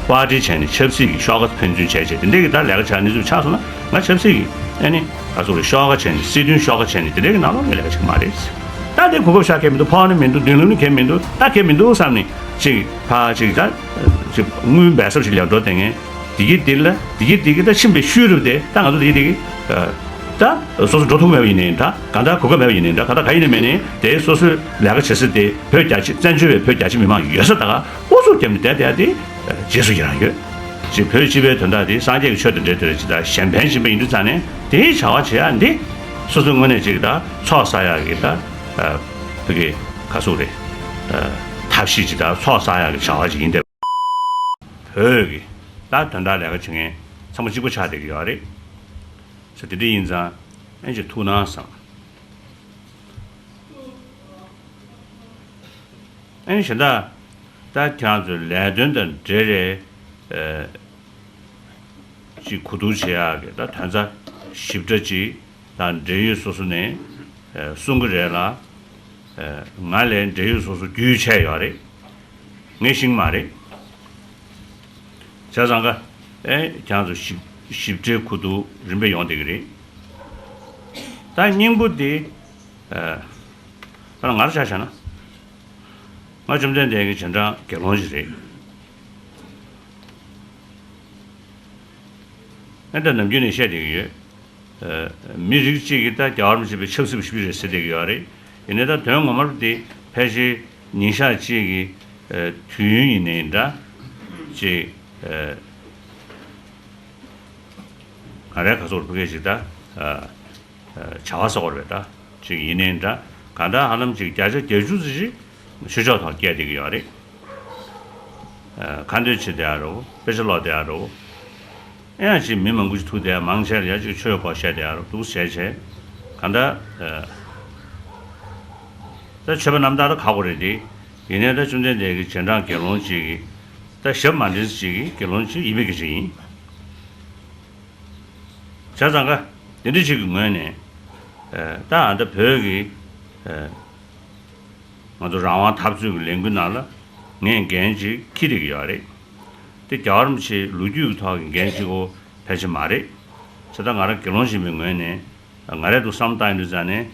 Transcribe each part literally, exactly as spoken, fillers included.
པར་ཊི་བྱས་ནས་ཆབ་སྲིད་ཀྱི་ཤོག་ཁ་ཕན་ཚུན་བྱས་བྱས་དེ་འདྲའི་གི་ད་ལས་ཀ་བྱ་གནས་ཚུལ་ཆགས་སོང་ན། ང་ཆབ་སྲིད་ཀྱི་ཨ་ནི་ག་ཚོད་རེད། ཤོག་ཁ་བྱས་ནས་སྲིད་དོན་ཤོག་ཁ་བྱས་ནས་དེ་འདྲའི་གི་ནང་ལོགས་ངས་ལས་ཀ་བྱེད་ཀྱི་མ་རེད། ད་དེ་གོ་སྐབས་ཤར་མཁན་མི་འདུག་ཕོགས་ནི་མི་འདུག་མདུན་ལམ་ནི་མཁན་མི་འདུག་ད་མཁན་མི་འདུག་བསམ་ནས་ཅིག་ཕར་ཅིག་ད་ཅིག་དངུལ་འབེལ་གསབ་ཞིག་ལེན་འགྲོ་བསྡད་མཁན་དེ་གི་དེ་ལ་དེ་གི་དེ་གི་ད་ཕྱིན་པའི་ཤུལ་རུ་དེ་ད་ང་ཚོ་དེ་གི་དེ་གི་ད་སོ་སོ་འགྲོ་ཐུབ་མེད་པ་ཡིན་ནའི་འདྲ། གང་ལྟར་གོ་སྐབས་མེད་པ་ཡིན་ནའི་འདྲ། གང་ལྟར་ག་ཡིན་ནའི་མེད་ནའི་དེ་སོ་སོའི་ལས་ཀ་བྱེད་ས་དེ་བོད་རྒྱ་ཆེ་བཙན་བྱོལ་བའི་བོད་རྒྱ་ཆེ་མི་མང་ཡོད་ས་ད་ག་ཨུ་ཚུགས་བརྒྱབ་ནས་བསྡད་བསྡད་དེ་རྗེས་སུ་ཡི་རང་ཡོད། ཅིག་བོད་སྤྱི་པའི་དོན་དག་དེ་སངས་རྒྱས་ཀྱི་ཆོས་དང་འབྲེལ་དེ་རེད། ཅིག་ད་གཞན་ཕན་བྱེད་པ་ཡིན་དུས་ཙང་ནས་དེའི་བྱ་བ་བྱེད་ཡག་འདི་སོ་སོའི་ངོས་ནས་ཅིག་ད་ཚོགས་བསགས་ཡག་གི་ད་བོད་ཀྱི་ག་ཟུག་རེད། ཐབས་ཤེས་ཅིག་ད་ཚོགས་བསགས་ཡག་གི་བྱ་བ་ཅིག་ཡིན་ཏེ། བོད་ཀྱི་ད་དོན་དག་ལས་ཀ་བྱེད་མཁན་ཚང་མ་གཅིག་པ་ཆགས་བསྡད་ཀྱི་ཡོད་རེད། ས་དེ་འདྲ་ཡིན་ཙང་ཨེ་ཅིག་ཐུགས་སྣང་བསམ། ཨེ་གཞན་དག་ད་ཁྱེད་རང་ཚོའི་ལས་དོན་དང་འབྲེལ་རེད། ཅིག་གོ་བསྡུར་བྱེད་ཡག་གི་ད་དོན་རྩ་ཞིབ་ཕྲ་ཅིག་དང་འབྲེལ་ཡོད་སོ་སོ་ནས་གསུང་གི་རེད་ལ། ང་ལས་འབྲེལ་ཡོད་སོ་སོ་རྒྱུས་ཆད་ཡོད་རེད། ངས་ཤེས་ཀྱི་མ་རེད། བྱས་ཙང་ཀ་ཨེ་ཁྱེད་རང་ཚོ་ཞིབ་ཞིབ་ཕྲའི་གོ་བསྡུར་རིམ་པས་ཡོང་བསྡད་ཀྱི་རེད། ད་སྙིང་པོ་དེ་ཨ་ད་ང་རང་ཆ་བཞག་ན། ང་བཅོམ་ལྡན་འདས་ཀྱི་རྗེས་འབྲང་དགེ་སློང་ཞིག་རེད། ཨེ་ད་ནམ་རྒྱུན་ནས་བཤད་བསྡད་ཀྱི་ཡོད། མི་རིགས་གཅིག་གིས་ད་རྒྱལ་བ་རིན་པོ་ཆེ་པའི་ཆབ་སྲིད་པ་ཞིག་རེད་ཟེར་བསྡད་ཀྱི་ཡོད་རེད། ཡིན་ནའི་ད་དོན་ངོ་མར་དེ་ཕལ་ཆེར་ཉིན་ཞག་གཅིག་གི་དུས་ཡུན་ཡིན་ནའི་འདྲ། ཅིག་ང་རའི་ཁ་སོར་ཕ་གི་ཞིག་ད། བྱ་བ་ཟེར་བ་རེད་ད། ཅིག་ཡིན་ནའི་འདྲ། གང་ལྟར་ཧ་ལམ་ཅིག་བརྒྱ་ཆ་བརྒྱད་ཅུ་ཙམ་ཞིག་ཆོས་ཕྱོགས་ཐོག་བསྐྱལ་བསྡད་ཀྱི་ཡོད་རེད། ཁ་འདོན་བྱེད་བསྡད་ཡ་རོ། དཔེ་ཆ་ཀློག་བསྡད་ཡ་རོ། ཨེ་ཡང་ཅིག་མི་མང་པོ་ཞིག་ཐུག་བསྡད་ཡ་མང་ཆེ་ལ་ཡ་ཅིག་ཆོས་སྐོར་བཤད་བསྡད་ཡ་རོ། འདུག་བྱས་བྱས། གང་ལྟར་ད་ཆོས་པ་རྣམ་དག་ད་ཁག་པོ་རེད་དེ། ཡིན་ནའི་ད་བཅོམ་ལྡན་འདས་ཀྱི་རྗེས་འབྲང་དགེ་སློང་ཅིག་གིས་ད་ཞབས་མ་འདྲེན་ཅིག་གི་དགེ་སློང་ཅིག་ཡིན་པའི་སྐད་ཆ་ཡིན། བྱས་ཙང་ཀ་དེ་འདྲ་ཞིག་གི་ངོས་ནས་ད་ཨ་ད་བོད་ཀྱི་ང་ཚོ་རང་དབང་འཐབ་རྩོད་ཀྱི་ལས་འགུལ་ནང་ལ་ངས་འགན་ཅིག་འཁྱེར་བསྡད་ཀྱི་ཡོད་རེད། དེ་རྒྱལ་བ་རིན་པོ་ཆེའི་ལོ་རྒྱུས་ཀྱི་ཐོག་གི་འགན་ཅིག་གོ་ཕལ་ཆེར་མ་རེད། བྱས་ཙང་ང་རང་དགེ་སློང་ཡིན་པའི་ངོས་ནས་ང་རང་དུ་བསམ་བཏང་ཡིན་དུས་ཙང་ནས་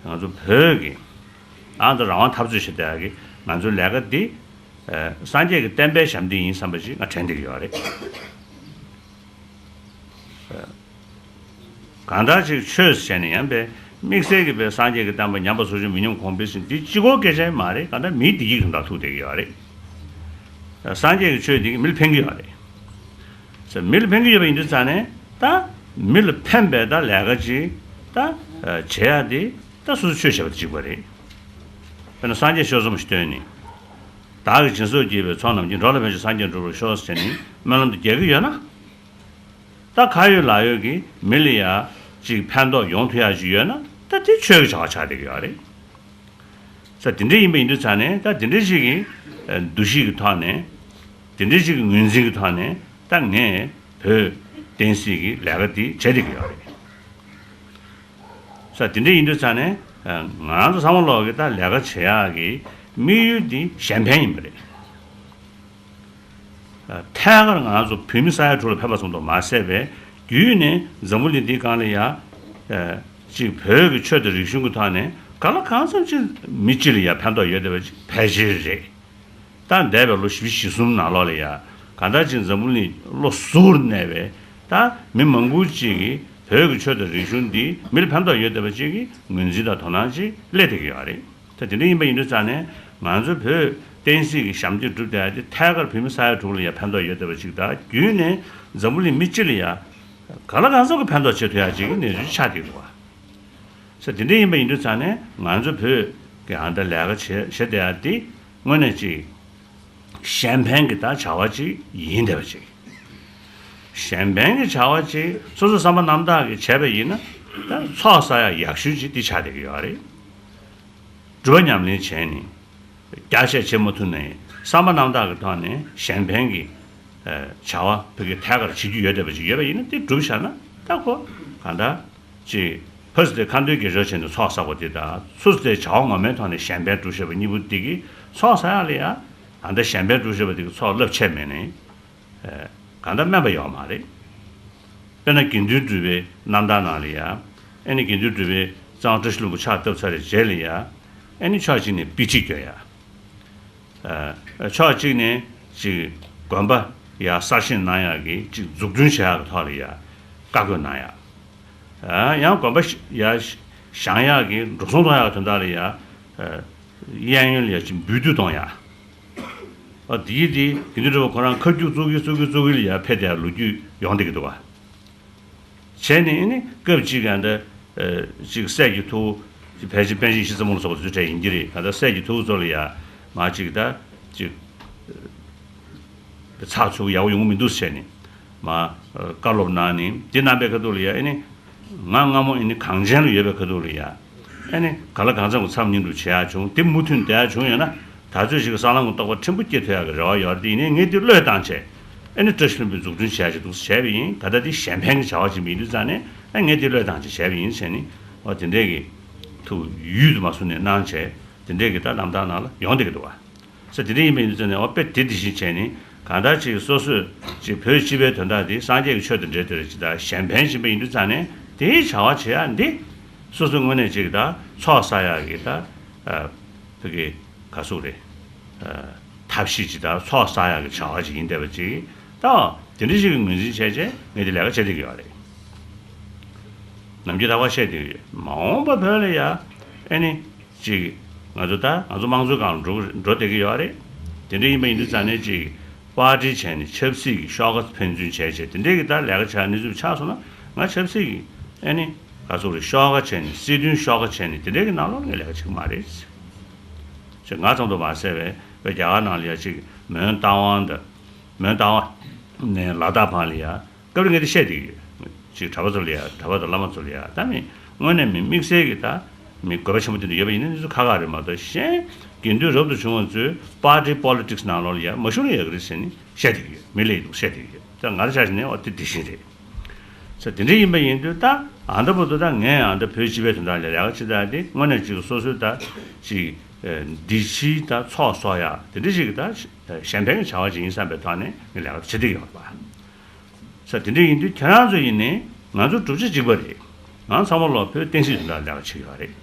ང་ཚོ་བོད་ཀྱི་ཨ་ད་རང་དབང་འཐབ་རྩོད་བྱེད་བསྡད་ཡ་གི་ང་ཚོའི་ལས་ཀ་འདི་སངས་རྒྱས་ཀྱི་བསྟན་པའི་ཞབས་འདེགས་ཡིན་བསམ་པ་ཞིག་ང་དྲན་བསྡད་ཀྱི་ཡོད་རེད། གང་ལྟར་ཅིག་ཆོས་བྱས་ནས་ཡང་པའི་དམིགས་བསལ་གྱི་པའི་སངས་རྒྱས་ཀྱི་བསྟན་པ་ཉམས་པ་སོར་ཆུད་མི་ཉམས་གོང་འཕེལ་ཟེར་འདི་གཅིག་པོ་སྐད་ཆ་མ་རེད། གང་ལྟར་མིའི་བདེ་སྐྱིད་དོན་དག་ཐུག་བསྡད་ཀྱི་ཡོད་རེད། སངས་རྒྱས་ཀྱི་ཆོས་འདི་གིས་མི་ལ་ཕན་གྱི་ཡོད་རེད། ཟེར་མི་ལ་ཕན་གྱི་ཡོད་པ་ཡིན་དུས་ཙང་ནས་ད་མི་ལ་ཕན་པའི་ད་ལས་ཀ་ཅིག་ད་བྱེད་ཡ་དེ་ད་སོ་སོ་ཆོས་བྱེད་པ་དང་གཅིག་པ་རེད། དཔེར་ན་སངས་རྒྱས་ཆོས་ཚོགས་ཤིག་བཏོན་ནས། བདག་གིས་སྦྱིན་སོགས་བགྱིས་པའི་ཚོགས་རྣམས་ཀྱིས། འགྲོ་ལ་ཕན་ཕྱིར་སངས་རྒྱས་འགྲུབ་པར་ཤོག་ཟེར་ནས་སྨོན་ལམ་དེ་རྒྱག་གི་ཡོད་ན། ད་ཁ་ཡོད་ལག་ཡོད་ཀྱིས་མི་ལ་ཡ་ཅིག་ཕན་ཐོགས་ཡོང་ཐུབ་ཡ་ཅིག་ཡོད་ན་ད་དེ་ཆོས་ཀྱི་བྱ་བ་ཆགས་བསྡད་ཀྱི་ཡོད་རེད། ས་དེ་འདྲ་ཡིན་པ་ཡིན་དུས་ཙང་ནས་ད་དེ་འདྲ་ཞིག་གི་འདུ་ཤེས་ཀྱི་ཐོག་ནས་དེ་འདྲ་ཞིག་གི་ངོས་འཛིན་གྱི་ཐོག་ནས་ད་ངས་བོད་བསྟན་སྲིད་ཀྱི་ལས་ཀ་འདི་བྱེད་བསྡད་ཀྱི་ཡོད་རེད། ས་དེ་འདྲ་ཡིན་དུས་ཙང་ནས་ང་རང་ཚོ་ཚང་མ་ལོག་གི་ད་ལས་ཀ་བྱེད་ཡག་གི་དམིགས་ཡུལ་འདི་གཞན་ཕན་ཡིན་པ་རེད། ཐད་ཀར་ང་ཚོ་བོད་མི་ས་ཡ་དྲུག་ལ་ཕན་པ་ཙམ་དུ་མ་ཟད་པའི་བརྒྱུད་ནས་འཛམ་བུ་གླིང་འདིའི་སྒང་ལ་ཡ། གཅིག་བོད་ཀྱི་ཆོས་དང་རིག་གཞུང་གི་ཐོག་ནས་གང་ལ་གང་འཚམ་ཅིག་མི་སྤྱི་ལ་ཡ་ཕན་ཐོགས་ཡོད་བསྡད་པ་ཅིག་ཕལ་ཆེར་རེད། ད་འདས་པའི་ལོ་བཞི་བཅུ་ཞེ་གསུམ་ནང་ལོགས་ལ་ཡ་གང་ལྟར་ཅིག་འཛམ་བུ་གླིང་བློ་གཟུར་གནས་པའི་ད་མི་མང་པོ་ཅིག་གིས་བོད་ཀྱི་ཆོས་དང་རིག་གཞུང་འདི་མི་ལ་ཕན་ཐོགས་ཡོད་བསྡད་པ་ཅིག་གི་ངོས་འཛིན་དང་དོ་སྣང་ཅིག་སླེབས་བསྡད་ཀྱི་ཡོད་རེད། ད་དེ་འདྲ་ཡིན་པ་ཡིན་དུས་ཙང་ནས་ང་ཚོ་བོད་བསྟན་སྲིད་ཀྱི་ཞབས་འདེགས་སྒྲུབ་བསྡད་ཡ་དེ་ཐད་ཀར་བོད་མི་ས་ཡ་དྲུག་ལ་ཡ་ཕན་ཐོགས་ཡོད་བསྡད་པ་ཅིག་དང་བརྒྱུད་ནས་འཛམ་བུ་གླིང་མི་སྤྱི་ལ་ཡ་གང་ལ་གང་འཚམ་གྱི་ཕན་ཐོགས་བྱེད་ཐུབ་ཡ་ཅིག་གི་གནས་ཚུལ་ཆགས་བསྡད་འདུག་བ། ས་དེ་འདྲ་ཡིན་པ་ཡིན་དུས་ཙང་ནས་ང་ཚོ་བོད་ཀྱི་ཨ་འདྲ་ལས་ཀ་བྱེད་བྱེད་བསྡད་ཡ་དེ་དངོས་གནས་ཅིག་གཞན་ཕན་གྱི་ད་བྱ་བ་ཅིག་ཡིན་བསྡད་པ་ཅིག་གཞན་ཕན་གྱི་བྱ་བ་ཅིག་སོ་སོ་བསམ་པ་རྣམ་དག་གིས་བྱས་པ་ཡིན་ན་ད་ཚོགས་བསགས་ཡག་ཡག་ཤོས་ཅིག་འདི་ཆགས་བསྡད་ཀྱི་ཡོད་རེད། སྒྲུབ་པ་ཉམས་ལེན་བྱས་ནས་བརྒྱ་བཤད་བྱེད་མ་ཐུབ་ནའི་བསམ་པ་རྣམ་དག་གི་ཐོག་ནས་གཞན་ཕན་གྱི་བྱ་བ་བོད་ཀྱི་ཐད་ཀར་བྱེད་རྒྱུ་ཡོད་བསྡད་པ་ཅིག་ཡོད་པ་ཡིན་ན་དེ་སྒྲུབ་བཞག་ན་ད་ཁོ་གང་ལྟར་ཅིག་ཕར་ཚུར་དེ་ཁ་འདོན་དགེ་སྦྱོར་བྱས་ནས་ཚོགས་བསགས་པ་དེ་དང་ཚུར་ཚུར་དེ་བྱ་བ་ངོ་མའི་ཐོག་ནས་གཞན་ཕན་སྒྲུབ་བཞག་པ་གཉིས་པོ་དེ་གི་ཚོགས་བསགས་ཡག་ལ་ཡ་གང་ལྟར་གཞན་ཕན་སྒྲུབ་བཞག་པ་དེ་གི་ཚོགས་རླབས་ཆེ་མེད་ནའི། གང་ལྟར་སྨན་པ་ཡོད་མ་རེད། དཔེར་ན་དགེ་འདུན་གྲུབ་པའི་རྣམ་ཐར་ནང་ལ་ཡ། ཨེ་ནི་དགེ་འདུན་གྲུབ་པས་གཙང་བཀྲ་ཤིས་ལྷུན་པོ་ཕྱག་བཏབ་ཚར་བའི་རྗེས་ལ་ཡ། ཨེ་ནི་ཕྱོགས་གཅིག་ནས་དཔེ་ཁྲིད་སྐྱོན་ཡ། ཨ། ཕྱོགས་གཅིག་ནས་ཅིག་དགོན་པ་ཡ་གསར་བཞེངས་གནང་ཡག་གི་ཅིག་འཛུགས་སྐྲུན་བྱེད་ཡག་གི་ཐོག་ལ་ཡ་བཀའ་བཀོད་གནང་ཡ། ཨ། ཡང་དགོན་པ་ཡ་བཞེངས་ཡག་གི་འགྲོ་སོང་གཏོང་ཡག་གི་དོན་དག་ལ་ཡ། ཨ། གཡས་གཡོན་ལ་ཡ་ཅིག་འབུལ་སྡུད་གཏོང་ཡ། ཨ། དེ་ཡིས་དེ་དགེ་འདུན་གྲུབ་པ་ཁོ་རང་ཁ་རྒྱུག་ཙོག་གི་ཙོག་གི་ཙོག་གི་ལ་ཡ་ཕེབས་བསྡད་ཡ་ལོ་རྒྱུས་ཡོང་བསྡད་ཀྱི་འདུག་བ། བྱས་ནས་ཨེ་ནི་སྐབས་གཅིག་ག་འདི། ཨ། ཅིག་སྲས་ཀྱི་ཐུ་བོ། ཅིག་ཕལ་ཆེར་པཎ་ཆེན་ཡེ་ཤེས་བརྩེ་སྨོན་ལ་སོགས་པ་དེ་ཚོའི་གྲས་ཡིན་གྱི་རེད། གང་ལྟར་སྲས་ཀྱི་ཐུ་བོ་ཚོ་ལ་ཡ་མར་ཅིག་ད་ཅིག་ཨ། ཚགས་ཚུད་ཡག་པོ་ཡོང་གི་མི་འདུག་ཟེར་ནས་མར། ཨ། བཀའ་སློབ་གནང་ནས་འདི་གནང་པའི་ཁ་ཐུག་ལ་ཡ་ཨེ་ནི། ང་སྔ་མོ་ཨེ་ནི་གངས་ཅན་ལ་ཡོད་པའི་ཁ་ཐུག་ལ་ཡ། ཨེ་ནི་ག་ལ་གང་འཚམ་གྱི་མཚམས་སྙིང་སྡུག་བྱེད་ཡག་བྱུང་། དེ་མུ་མཐུད་བསྡད་ཡག་བྱུང་ཡོད་ན། ད་ཚོད་ཅིག་གི་སྲང་ལམ་གྱི་རྟོགས་པ་ཕྲན་བུ་སྐྱེ་ཐུབ་ཡག་གི་རེ་བ་ཡོད་རེད། དེ་ཡིན་ནའི་ངས་འདི་བློས་བཏང་བྱས། ཨེ་ནི་བཀྲ་ཤིས་ལྷུན་པོའི་འཛུགས་སྐྲུན་བྱེད་ཡག་ཅིག་འདུག་སེ་བྱས་པ་ཡིན། ག་ད་འདི་གཞན་ཕན་གྱི་བྱ་བ་ཅིག་མིན་དུས་ཙང་ནས། ཨེ། ངས་འདི་བློས་བཏང་བྱས་བྱས་པ་ཡིན་ཟེར་ནས། འོ་དེ་འདྲས་ཀྱི་ཐུགས་ཡུད་དུ་མ་བཟུང་ནས་གནང་བྱས། དེ་འདྲས་ཀྱི་ད་རྣམ་ཐར་ནང་ལ་ཡོང་བསྡད་ཀྱི་འདུག་བ། ས་དེ་འདྲ་ཡིན་པ་ཡིན་དུས་ཙང་ནས། འོ་དཔེ་དེ་དེ་བཞིན་བྱས་ནས། གང་ལྟར་ཅིག་སོ་སོས་ཅིག་བོད་སྤྱི་པའི་དོན་དག་དེ་སངས་རྒྱས་ཀྱི་ཆོས་དང་འབྲེལ་ཏེ་རེད། ཅིག་ད་གཞན་ཕན་བྱེད་པ་ཡིན་དུས་ཙང་ནས། དེའི་བྱ་བ་བྱེད་ཡག་འདི་སོ་སོའི་ངོས་ནས་ཅིག་ད་ཚོགས་བསགས་ཡག་གི་ད། ཨ། བོད་ཀྱི་ག་ཟེར་དགོས་རེད། ཨ། ཐབས་ཤེས་ཅིག་ད་ཚོགས་བསགས་ཡག་གི་བྱ་བ་ཅིག་ཡིན་བསྡད་པ་ཅིག་ད། དེ་འདྲ་ཞིག་གི་ངོས་འཛིན་བྱས་བྱས་ངས་དེ་ལས་ཀ་བྱེད་བསྡད་ཀྱི་ཡོད་རེད། ནམ་རྒྱུན་རྟག་པར་བཤད་བསྡད་ཀྱི་ཡོད། མ་འོངས་པ་བོད་ལ་ཡ། ཨེ་ནི། ཅིག་ང་ཚོ་ད་ང་ཚོ་དམངས་གཙོའི་སྒང་ལ་འགྲོ་འགྲོ་བསྡད་ཀྱི་ཡོད་རེད། དེ་འདྲ་ཡིན་པ་ཡིན་དུས་ཙང་ནས་ཅིག་པར་ཊི་བྱས་ནས་ཆབ་སྲིད་ཀྱི་ཤོག་ཁ་ཕན་ཚུན་བྱས་བྱས་དེ་འདྲའི་གི་ད་ལས་ཀ་བྱ་གནས་ཚུལ་ཆགས་སོང་ན། ང་ཆབ་སྲིད་ཀྱི། ཨེ་ནི། ག་ཟེར་དགོས་རེད། ཤོག་ཁ་བྱས་ནས། སྲིད་དོན་ཤོག་ཁ་བྱས་ནས་དེ་འདྲའི་གི་ནང་ལོགས་ལ་ངས་ལས་ཀ་བྱེད་ཀྱི་མ་རེད། ཅིག་ང་ཙམ་དུ་མ་ཟད་པའི་བོད་རྒྱ་གར་ནང་ལ་ཡ་ཅིག་མོན་རྟ་དབང་དང་། མོན་རྟ་དབང་ནས་ལ་དྭགས་བར་ལ་ཡ། སྐབས་རེ་ངས་དེ་བཤད་བསྡད་ཀྱི་ཡོད། ཅིག་གྲྭ་པ་ཚོ་ལ་ཡ། གྲྭ་པ་དང་བླ་མ་ཚོ་ལ་ཡ། ད་མི་དངོས་གནས་མི་དམིགས་བསལ་གྱི་ད་མི་དགོས་པ་ཆེན་པོ་དེ་འདྲ་ཡོད་པ་ཡིན་ན་གནས་ཚུལ་ཁག་ཁག་རེད་མ་གཏོགས། གཞན་དགེ་འདུན་རབ་ཏུ་བྱུང་བ་ཚོས་པར་ཊི་པོ་ལི་ཊིག་སི་ནང་ལོགས་ལ་ཡ་མ་ཞུགས་ན་ཡག་གི་རེད་ཟེར་ནས་བཤད་བསྡད་ཀྱི་ཡོད། མི་ལ་ཡི་འདུག་བཤད་བསྡད་ཀྱི་ཡོད། ད་ང་རང་ཆ་བཞག་ནས་འོ་དེ་དེ་བཞིན་རེད། ས་དེ་འདྲ་ཡིན་པ་ཡིན་དུས་ད་ཨ་འདྲ་པོ་འདུག་ད་ངས་ཨ་འདྲ་བོད་སྤྱི་པའི་དོན་དག་ལ་ལས་ཀ་བྱེད་ད་དེ་དངོས་གནས་ཅིག་སོ་སོའི་ད་ཅིག་ཨ། འདི་ཕྱིའི་ད་ཚོགས་གསོག་ཡག་དེ་འདྲ་ཞིག་གི་ད་གཞན་ཕན་གྱི་བྱ་བ་ཅིག་ཡིན་བསམ་པའི་ཐོག་ནས་ངས་ལས་ཀ་བྱེད་བསྡད་ཀྱི་ཡོད་རེད་པ། ས་དེ་འདྲ་ཡིན་དུས་ཁྱེད་རང་ཚོ་ཡིན་ནའི་ང་ཚོ་གྲུབ་ཆ་གཅིག་པ་རེད། ང་ཚང་མ་ལོག་བོད་བསྟན་སྲིད་དོན་དག་ལས་ཀ་བྱེད་ཀྱི་ཡོད་རེད།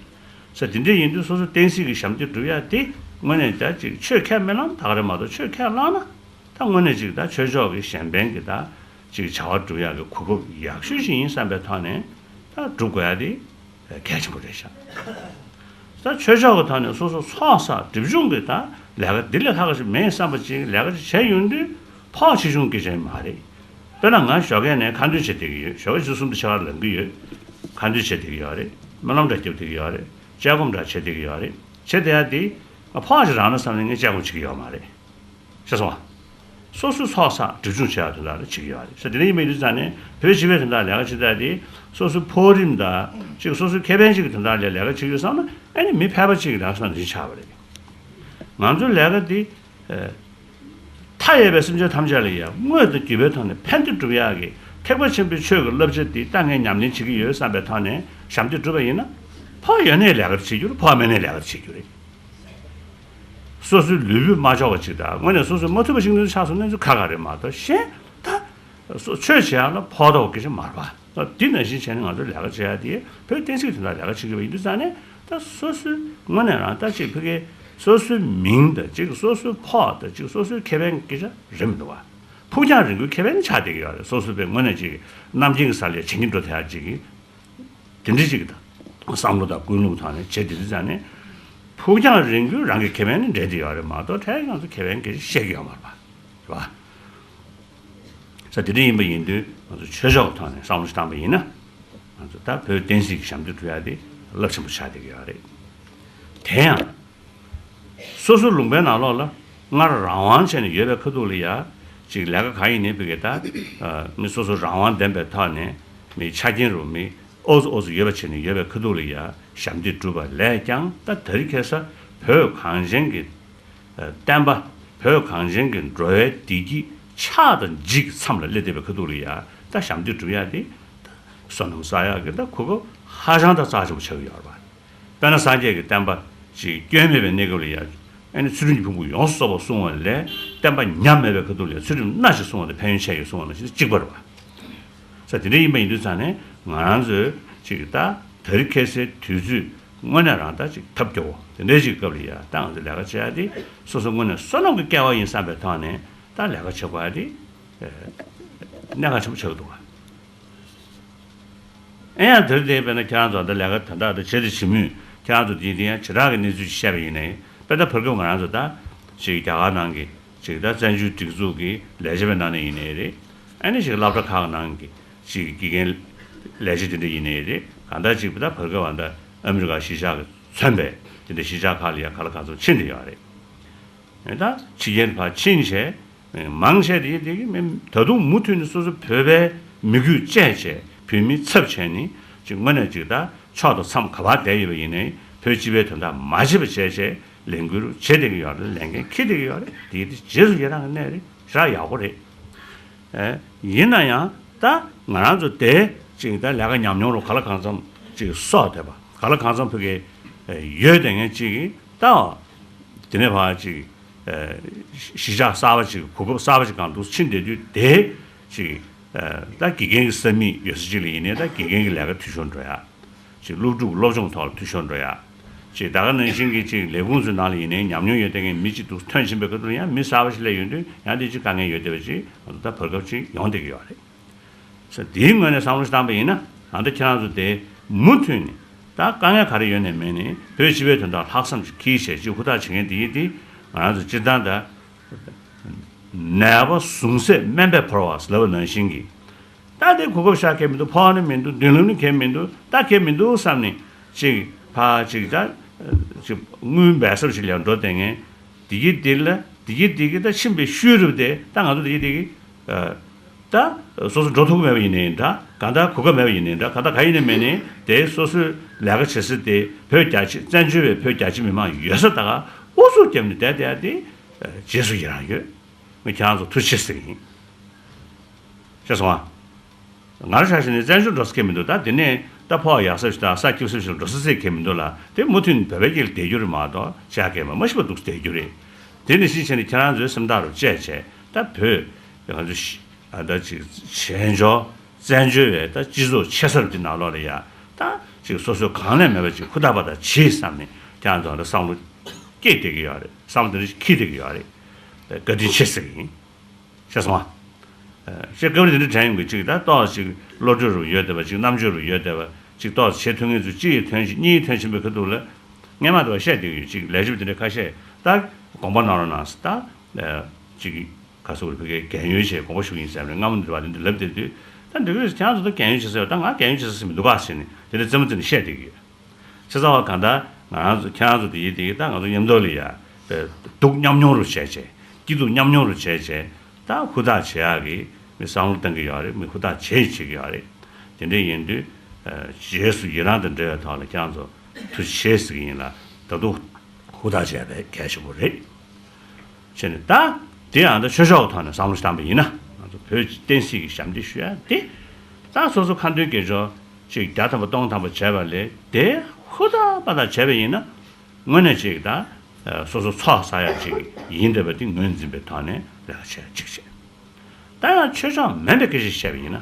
ས་དེ་འདྲ་ཡིན་དུས་སོ་སོ་བསྟན་སྲིད་ཀྱི་ཞབས་འདེགས་སྒྲུབ་ཡག་དེ་དངོས་གནས་ད་ཅིག་ཆོས་ཁས་མི་བླངས་ད་ག་རེད་མ་གཏོགས། ཆོས་ཁས་བླངས་ན། ད་དངོས་གནས་ཅིག་ད་ཆོས་ཕྱོགས་ཀྱི་གཞན་ཕན་གྱི་ད་ཅིག་བྱ་བ་སྒྲུབ་ཡག་གི་གོ་སྐབས་ཡག་ཤོས་ཤིག་ཡིན་བསམ་པའི་ཐོག་ནས་ད་སྒྲུབ་དགོས་ཡག་དེ་གལ་ཆེན་པོ་རེད་ཤག་ད་ཆོས་ཕྱོགས་ཀྱི་ཐོག་ནས་སོ་སོ་ཚོགས་བསགས་སྒྲིབ་སྦྱོང་གི་ད་ལས་ཀ་འདི་ལས་ལྷག་ཅིག་མེད་བསམ་པ་ཅིག་ལས་ཀ་ཅིག་བྱས་ཡོང་དུས། ཕོགས་ཆེ་ཆུང་སྐད་ཆ་མ་རེད། དཔེར་ན་ང་ཞོགས་ཀས་ནས་ཁ་འདོན་བྱེད་བསྡད་ཀྱི་ཡོད། ཞོགས་ཀས་ཆུ་ཚོད་གསུམ་དང་ཕྱེད་ཀར་ལངས་ཀྱི་ཡོད། ཁ་འདོན་བྱེད་བསྡད་ཀྱི་ཡོད་རེད། སྨོན་ལམ་འདྲ་རྒྱབ་བསྡད་ཀྱི་ཡོད་རེད། དཔྱད་སྒོམ་འདྲ་བྱེད་བསྡད་ཀྱི་ཡོད་རེད། བྱེད་བསྡད་ཡག་དེ་ང་ཕོགས་ཅིག་རག་ན་བསམ་ནས་ངས་དཔྱད་སྒོམ་བྱེད་ཀྱི་ཡོད་མ་རེད། ཤེས་སོང་ང་། སོ་སོའི་ཚོགས་བསགས་སྒྲིབ་སྦྱོང་བྱེད་ཡག་དེ་ལ་བྱེད་ཀྱི་ཡོད་རེད། ས་དེ་འདྲ་ཡིན་པ་ཡིན་དུས་ཙང་ནས་བོད་སྤྱི་པའི་དོན་དག་ལས་ཀ་བྱེད་ཡག་དེ་སོ་སོའི་ཕོགས་རིམ་དང་ཅིག་སོ་སོའི་ཁེ་ཕན་ཅིག་གི་དོན་དག་ལ་ལས་ཀ་བྱེད་ཀྱི་ཡོད་བསམ་ན། ཨ་ནི་མི་ཕལ་པ་ཅིག་གི་ལས་ཀ་བསམ་ནས་ཆགས་པ་རེད། ང་ཚོའི་ལས་ཀ་འདི། ཨ། མཐའ་ཡས་པའི་སེམས་ཅན་ཐམས་ཅད་ལ་ཡང་དངོས་དང་བརྒྱུད་པའི་ཐོག་ནས་ཕན་བདེ་སྒྲུབ་ཡག་གི་ཐེག་པ་ཆེན་པོའི་ཆོས་ཀྱི་བསླབ་བྱ་འདི་ད་ངས་ཉམས་ལེན་བྱེད་ཀྱི་ཡོད་བསམ་པའི་ཐོག་ནས་ཞབས་འདེགས་སྒྲུབ་པ་ཡིན་ན། ཕོགས་ཡོད་ནའི་ལས་ཀ་བྱེད་རྒྱུ་རེད། ཕོགས་མེད་ནའི་ལས་ཀ་བྱེད་རྒྱུ་རེད། སོ་སོའི་ལུས་པོས་མ་ལྕོགས་པ་ཅིག་དང་། དངོས་གནས་སོ་སོས་མ་ཐུབ་པ་ཞིག་ནི་ཆགས་སོང་ན་ཁག་ཁག་རེད་མ་གཏོགས། གཞན་ད་སོ་ཆོས་བྱེད་ཡག་ལ་ཕོགས་དོགས་སྐད་ཆ་མ་རེད་པ། འདི་ནང་བཞིན་བྱས་ནས་ང་ཚོ་ལས་ཀ་བྱེད་ཡག་དེ་བོད་བསྟན་སྲིད་དོན་དག་ལས་ཀ་བྱེད་དགོས་པ་ཡིན་དུས་ཙང་ནས། ད་སོ་སོའི་ངོས་ནས་རང་ད་ཅིག་ཕ་གི་སོ་སོའི་མིང་དང་ཅིག་སོ་སོའི་ཕོགས་དང་ཅིག་སོ་སོའི་ཁེ་ཕན་སྐད་ཆ་རེད་མི་འདུག་བ། ཕུགས་རྒྱང་རིང་པོའི་ཁེ་ཕན་ཆགས་བསྡད་ཀྱི་ཡོད་རེད། སོ་སོ་པའི་ངོས་ནས་ཅིག་གནམ་རྒྱུན་གྱི་ས་ལ་བྱེད་ཀྱི་འགྲོ་ཐུབ་ཡག་ཅིག་གི་དེ་འདྲ་ཅིག་གི་ད་བསམ་བློ་དང་ཀུན་སློང་ཐོག་ནས་བྱེད་བསྡད་དུས་ཙང་ནས། ཕུགས་རྒྱང་རིང་པོའི་རང་གི་ཁེ་ཕན་ནི་འདྲེས་བསྡད་ཡོད་རེད་མ་གཏོགས། ཕྲན་ང་ཚོ་ཁེ་ཕན་སྐད་ཆ་བཤད་ཀྱི་ཡོད་མ་རེད་པ། རེད་པ། ས་དེ་འདྲ་ཡིན་པ་ཡིན་དུས་ང་ཚོ་ཆོས་ཕྱོགས་ཀྱི་ཐོག་ནས་བསམ་བློ་ཞིག་བཏང་པ་ཡིན་ན། ང་ཚོ་ད་བོད་བསྟན་སྲིད་ཀྱི་ཞབས་འདེགས་སྒྲུབ་ཡག་དེ་རླབས་ཆེན་པོ་ཆགས་བསྡད་ཀྱི་ཡོད་རེད། དེ་ཡང་སོ་སོའི་ལུང་པའི་ནང་ལོགས་ལ་སྔར་རང་དབང་བྱས་ནས་ཡོད་པའི་ཁ་ཐུག་ལ་ཡ། ཅིག་ལས་ཀ་གང་ཡིན་ནའི་ཕ་གི་ད་མི་སོ་སོ་རང་དབང་ལྡན་པའི་ཐོག་ནས་མི་ཆ་རྐྱེན་རུ་མི་ཨོ་ཙི་ཨོ་ཙི་ཡོད་པ་བྱས་ནས་ཡོད་པའི་ཁ་ཐུག་ལ་ཡ་ཞབས་འདེགས་སྒྲུབ་པ་ལས་ཀྱང་། ད་དེ་རིང་ཁ་སང་བོད་གངས་ཅན་གྱི་བསྟན་པ། བོད་གངས་ཅན་གྱི་འགྲོ་བའི་བདེ་སྐྱིད་ཆགས་དང་འཇིག་མཚམས་ལ་སླེབས་བསྡད་པའི་ཁ་ཐུག་ལ་ཡ། ད་ཞབས་འདེགས་སྒྲུབ་ཡག་དེ་ད་བསོད་ནམས་བསགས་ཡག་གི་ད་གོ་སྐབས་ཧ་ཅང་ད་རྩ་ཆེན་པོ་ཆགས་ཀྱི་ཡོད་རེད་པ། དཔེར་ན་སངས་རྒྱས་ཀྱི་བསྟན་པ་ཅིག་སྐྱོན་མེད་པའི་གནས་སྐབས་ལ་ཡ། ཨ་ནི་ཚུལ་ཁྲིམས་ཀྱི་ཕུང་པོ་ཡོངས་སུ་རྫོགས་པར་བསྲུང་བ་ལས་བསྟན་པ་ཉམས་མེད་པའི་ཁ་ཐུག་ལ་ཚུལ་ཁྲིམས་སྣ་ཞིག་བསྲུང་བ་དང་ཕན་ཡོན་ཆེ་ཡོད་བསྲུང་བ་ནང་བཞིན་གཅིག་པ་རེད་པ། ས་དེ་འདྲ་ཡིན་པ་ཡིན་དུས་ཙང་ནས་ང་རང་ཚོས་ཅིག་ད་དེ་རིང་ཁ་སང་དུས་ཚོད་དངོས་གནས་རང་ད་ཅིག་ཐབས་སྐྱོ་བོ་དེ་འདྲའི་ཅིག་སྐབས་ལ་ཡ་ད་ང་ཚོས་ལས་ཀ་བྱེད་ཡ་དེ་སོ་སོ་དངོས་གནས་བསོད་ནམས་ཀྱི་སྐལ་བ་ཡིན་བསམ་པའི་ཐོག་ནས་ད་ལས་ཀ་བྱེད་དགོས་ཡ་དེ་གནད་འགག་ཆེན་པོ་ཆགས་ཀྱི་འདུག་ག། ཨེ་ཡང་དེར་བརྟེན་དཔེར་ན་ཁྱེད་རང་ཚོ་ད་ལས་ཀ་དོན་དག་དང་བྱེད་དང་བྱེད་མུས་ཁྱེད་རང་ཚོ་དེའི་སྟེང་ཡང་བྱེ་བྲག་གི་གནས་ཚུལ་ཞིག་བཤད་པ་ཡིན་ནའི་དཔེར་ན་བར་སྐབས་ང་རང་ཚོ་ད་ཅིག་རྒྱ་གར་ནང་གི་ཅིག་ད་བཙན་བྱོལ་སྒྲིག་འཛུགས་ཀྱི་ལས་བྱེད་པའི་ནང་ནས་ཡིན་ནའི་རེད། ཨ་ནི་ཅིག་སློབ་གྲྭ་ཁག་ནང་གི་ཅིག་དགེ་རྒན་ལས་བྱེད་དེ་འདྲ་ཡིན་ནའི་རེད། གང་ལྟར་ཅིག་ད་བར་སྐབས་ད་ཨ་མི་རི་ཀ་གཞིས་ཆགས་ཀྱི་མཚོན་པའི་དེ་འདྲ་གཞིས་ཆགས་ཁག་ལ་ཡང་ག་ལ་གང་འཚམ་ཕྱིན་བསྡད་ཡོད་རེད། ད་ཕྱི་རྒྱལ་ཕར་ཕྱིན་བྱས་མང་ཆེ་དེ་དེ་གི་མི་ད་དུང་མུ་མཐུད་ནས་སོ་སོ་བོད་པའི་མི་རྒྱུད་བཅས་བྱས་བོད་མི་ཚབ་བྱས་ནས་ཅིག་དངོས་གནས་ཅིག་ད་ཕྱོགས་དང་མཚམས་ག་པར་བསྡད་ཡོད་པ་ཡིན་ནའི་བོད་སྤྱི་པའི་དོན་དག་མ་བརྗེད་པ་བྱས་བྱས་ལས་འགུལ་བྱེད་བསྡད་ཀྱི་ཡོད་རེད། ལས་འགན་འཁྱེར་བསྡད་ཀྱི་ཡོད་རེད། དེ་དེ་རྗེས་སུ་ཡི་རང་གི་གནས་རེད། ཞེ་དྲག་ཡག་པོ་རེད། ཨེ། ཡིན་ན་ཡང་ད་ང་རང་ཚོ་དེ་ཅིག་ད་ལས་ཀ་ཉམས་མྱོང་རུ་ག་ལ་གང་འཚམ་ཅིག་གསོག་བསྡད་པ་ག་ལ་གང་འཚམ་ཕ་གི་ཡོད་བསྡད་མཁན་ཅིག་གིས་ད་དེ་ནས་ཕར་ཅིག་གཞིས་ཆགས་གསར་པ་ཅིག་གོ་སྐབས་གསར་པ་ཅིག་སྒང་འདུག་ཕྱིན་བསྡད་དུས་དེ་ཅིག་ད་དགེ་རྒན་གྱི་ས་མིག་ཡོད་ས་ཅིག་ལ་ཡིན་ནའི་ད་དགེ་རྒན་གྱི་ལས་ཀ་འཐུས་ཤོར་འགྲོ་ཡ། ཅིག་སློབ་ཕྲུག་སློབ་སྦྱོང་ཐོག་ལ་འཐུས་ཤོར་འགྲོ་ཡ། ཅིག་ད་ག་ནང་བཞིན་གྱི་ཅིག་ལས་ཁུངས་ཚོའི་ནང་ལ་ཡིན་ནའི་ཉམས་མྱོང་ཡོད་བསྡད་མཁན་མི་གཅིག་འདུག་ཐོན་ཕྱིན་པའི་ཁ་ཐུག་ལ་ཡང་མི་གསར་པ་ཞིག་སླེབས་ཡོང་དུས་ཡང་དེ་ཅིག་དཀའ་ངལ་ཡོད་བསྡད་པ་ཅིག་ང་ཚོ་ད་བར་སྐབས་ཅིག་ཡོང་བསྡད་ཀྱི་ཡོད་རེད། ས་དེའི་ངོས་ནས་བསམ་བློ་ཞིག་བཏང་པ་ཡིན་ན་ང་ཚོ་ཁྱེད་རང་ཚོ་དེ་མུ་མཐུད་ནས་ད་དཀའ་ངལ་ག་རེ་ཡོད་ནའི་མེད་ནའི་བོད་སྤྱི་པའི་དོན་དག་ལྷག་བསམ་ཅིག་འཁྱེར་བྱས་ཅིག་ཧུར་ཐག་བྱེད་མཁན་དེ་ཡིན་དེ་ང་རང་ཚོ་སྤྱིར་བཏང་ད་ནད་པ་ཟུངས་ཟད་སྨན་པས་བོར་བ་ལབ་པ་ནང་བཞིན་གྱི། ད་དེ་གོ་སྐབས་ཤར་མཁན་མི་འདུག་ཕོག་ནི་མི་འདུག་མདུན་ལམ་ནི་མཁན་མི་འདུག་ད་མཁན་མི་འདུག་བསམ་ནས་ཅིག་ཕར་ཅིག་ད་ཅིག་དངུལ་འབེལ་གསར་ཞིག་ལ་འགྲོ་བསྡད་མཁན་དེ་གི་དེ་ལ་དེ་གི་དེ་གི་ད་ཕྱིན་པའི་ཤུལ་རུ་དེ་ད་ང་ཚོ་དེ་གི་དེ་གི་ད་སོ་སོ་འགྲོ་ཐུབ་ཀྱི་མེད་པ་ཡིན་ནའི་འདྲ་གང་ལྟར་གོ་སྐབས་མེད་པ་ཡིན་ནའི་འདྲ་གང་ལྟར་ག་ཡིན་ནའི་མེད་ནའི་དེ་སོ་སོའི་ལས་ཀ་བྱེད་ས་དེ་བོད་རྒྱ་ཆེ་བཙན་བྱོལ་བའི་བོད་རྒྱ་ཆེ་མི་མང་ཡོད་ས་ད་ག་ཨུ་ཚུགས་བརྒྱབ་ནས་བསྡད་བསྡད་དེ་རྗེས་སུ་ཡི་རང་ཡོད། ངས་ཁྱེད་རང་ཚོ་ཐུགས་རྗེ་ཆེ་ཟེར་གྱི་ཡིན། ཤེས་སོང་ཨ། ང་རང་ཆ་བཞག་ནས་བཙན་བྱོལ་འགྲོ་ས་ཁེལ་མི་འདུག་ད་དེ་ནས་ད་ཕོགས་ཡག་ས་ཞིག་དང་ས་སྐྱིད་ས་ཞིག་ལ་འགྲོ་ས་ཟེར་ཁེལ་མི་འདུག་ལ་དེ་མུ་མཐུད་ནས་བོད་པའི་སྐད་ལ་བསྡད་རྒྱུ་རེད་མ་གཏོགས་ཆ་ཁེལ་མ་མ་ཤི་བ་འདུག་བསྡད་རྒྱུ་རེད། དེ་ནས་གཞི་བྱས་ནས་ཁྱེད་རང་ཚོའི་སེམས་ཐག་རུ་བཅད་བྱས་ད་བོད་ང་ཚོ་ཤི་ཨ་ད་ཅིག་བྱེས་འབྱོར་བཙན་བྱོལ་བའི་ད་སྤྱི་ཚོགས་ཆེ་ས་རུ་དེ་ནང་ལོགས་ལ་ཡ་ད་ཅིག་སོ་སོའི་གང་ལས་མེད་པ་ཅིག་ཧུར་ཐག་པ་ད་བྱེད་བསམ་ནས་ཁྱེད་རང་ཚོ་ད་བསམ་བློ་སྐྱེས་བསྡད་ཀྱི་ཡོད་རེད། བསམ་བློ་དེ་འདྲ་ཞིག་འཁྱེར་བསྡད་ཀྱི་ཡོད་རེད། བཀའ་དྲིན་ཆེ་ཟེར་གྱི་ཡིན། ཤེས་སོང་ཨ། ཞེས་སྐབས་རེ་འདི་འདྲ་དྲན་ཡོང་གི་གཅིག་ད་ཏོག་ཅིག་བློ་གྲོས་རུ་ཡོད་བསྡད་པ་ཅིག་རྣམ་དཔྱོད་རུ་ཡོད་བསྡད་པ་ཅིག་ཏོག་བྱེད་ཐུབ་མཁན་ཚོ་གཅིག་ཡིས་ཐོན་ཞིག་གཉིས་ཡིས་ཐོན་ཕྱིན་པའི་ཁ་ཐུག་ལ་སྔན་མ་དུ་བ་བཤད་བསྡད་ཀྱི་ཡོད་ཅིག་ལས་བྱེད་པ་དེ་འདྲ་ཁ་ཤས་ད་དགོངས་པ་གནང་རོགས་གནང་ཟེར་ད་ཅིག་ག་ཚོད་རེ་ཕ་གིའི་རྒན་ཡོལ་བྱས་དགོངས་པ་ཞུ་གི་ཡིན་ཟེར་ནས་སྔ་མོ་འདི་བ་དེ་འདྲ་ལབ་བསྡད་དུས་ད་འདི་ག་ཁྱེད་རང་ཚོ་ད་རྒན་ཡོལ་བྱེད་ཟེར་བ་ད་ང་རྒན་ཡོལ་བྱེད་ཟེར་མི་འདུག་ག་ཟེར་ནས་དེ་འདྲ་རྩེད་མོ་རྩེ་ནས་བཤད་བསྡད་ཀྱི་ཡོད། ཆེ་ཚ་བ་གང་ལྟར་ང་རང་ཚོ་ཁྱེད་རང་ཚོ་དེ་ཡིན་དེ་ཡིན་ད་ང་ཚོ་མཉམ་དུ་ལ་ཡ་སྡུག་མཉམ་མྱོང་རུ་བྱས་བྱས་སྐྱིད་སྡུག་མཉམ་མྱོང་རུ་བྱས་བྱས་ད་ཧུར་ཐག་བྱེད་ཡག་གི་མི་བསམ་བློ་གཏང་གི་ཡོད་རེད། མི་ཧུར་ཐག་བྱེད་བྱེད་ཀྱི་ཡོད་རེད། དེ་འདྲ་ཡིན་དུས་རྗེས་སུ་ཡི་རང་དང་འབྲེལ་བའི་ཐོག་ལ་ཁྱེད་རང་ཚོ་ཐུགས་རྗེ་ཆེ་ཟེར་གི་ཡིན་ལ་ད་དུང་ཧུར་ཐག་བྱས་པའི་གལ་ཆེན་པོ་རེད། བྱས་ནས་ད་དེ་ཡང་ད་ཆོས་ཕྱོགས་ཀྱི་ཐོག་ནས་བསམ་བློ་ཞིག་བཏང་པ་ཡིན་ན་ང་ཚོ་བོད་ཀྱི་བསྟན་སྲིད་ཀྱི་ཞབས་འདེགས་ཞུ་ཡ་དེ་ད་སོ་སོ་ཁ་འདོན་དགེ་སྦྱོར་ཅིག་བརྒྱ་ཐམ་པ་སྟོང་ཐམ་པ་བྱས་པ་ལས་དེ་ཧུར་ཐག་པ་དག་བྱས་པ་ཡིན་ན་དངོས་གནས་ཅིག་ད་སོ་སོ་ཚོགས་བསགས་ཡ་ཅིག་ཡིན་བསྡད་པ་དེ་ངོས་འཛིན་པའི་ཐོག་ནས་ལས་ཀ་བྱས་ཅིག་བྱས། ད་ཡང་ཆོས་ཕྱོགས་མིན་པའི་སྐད་ཆ་བཤད་པ་ཡིན་ན།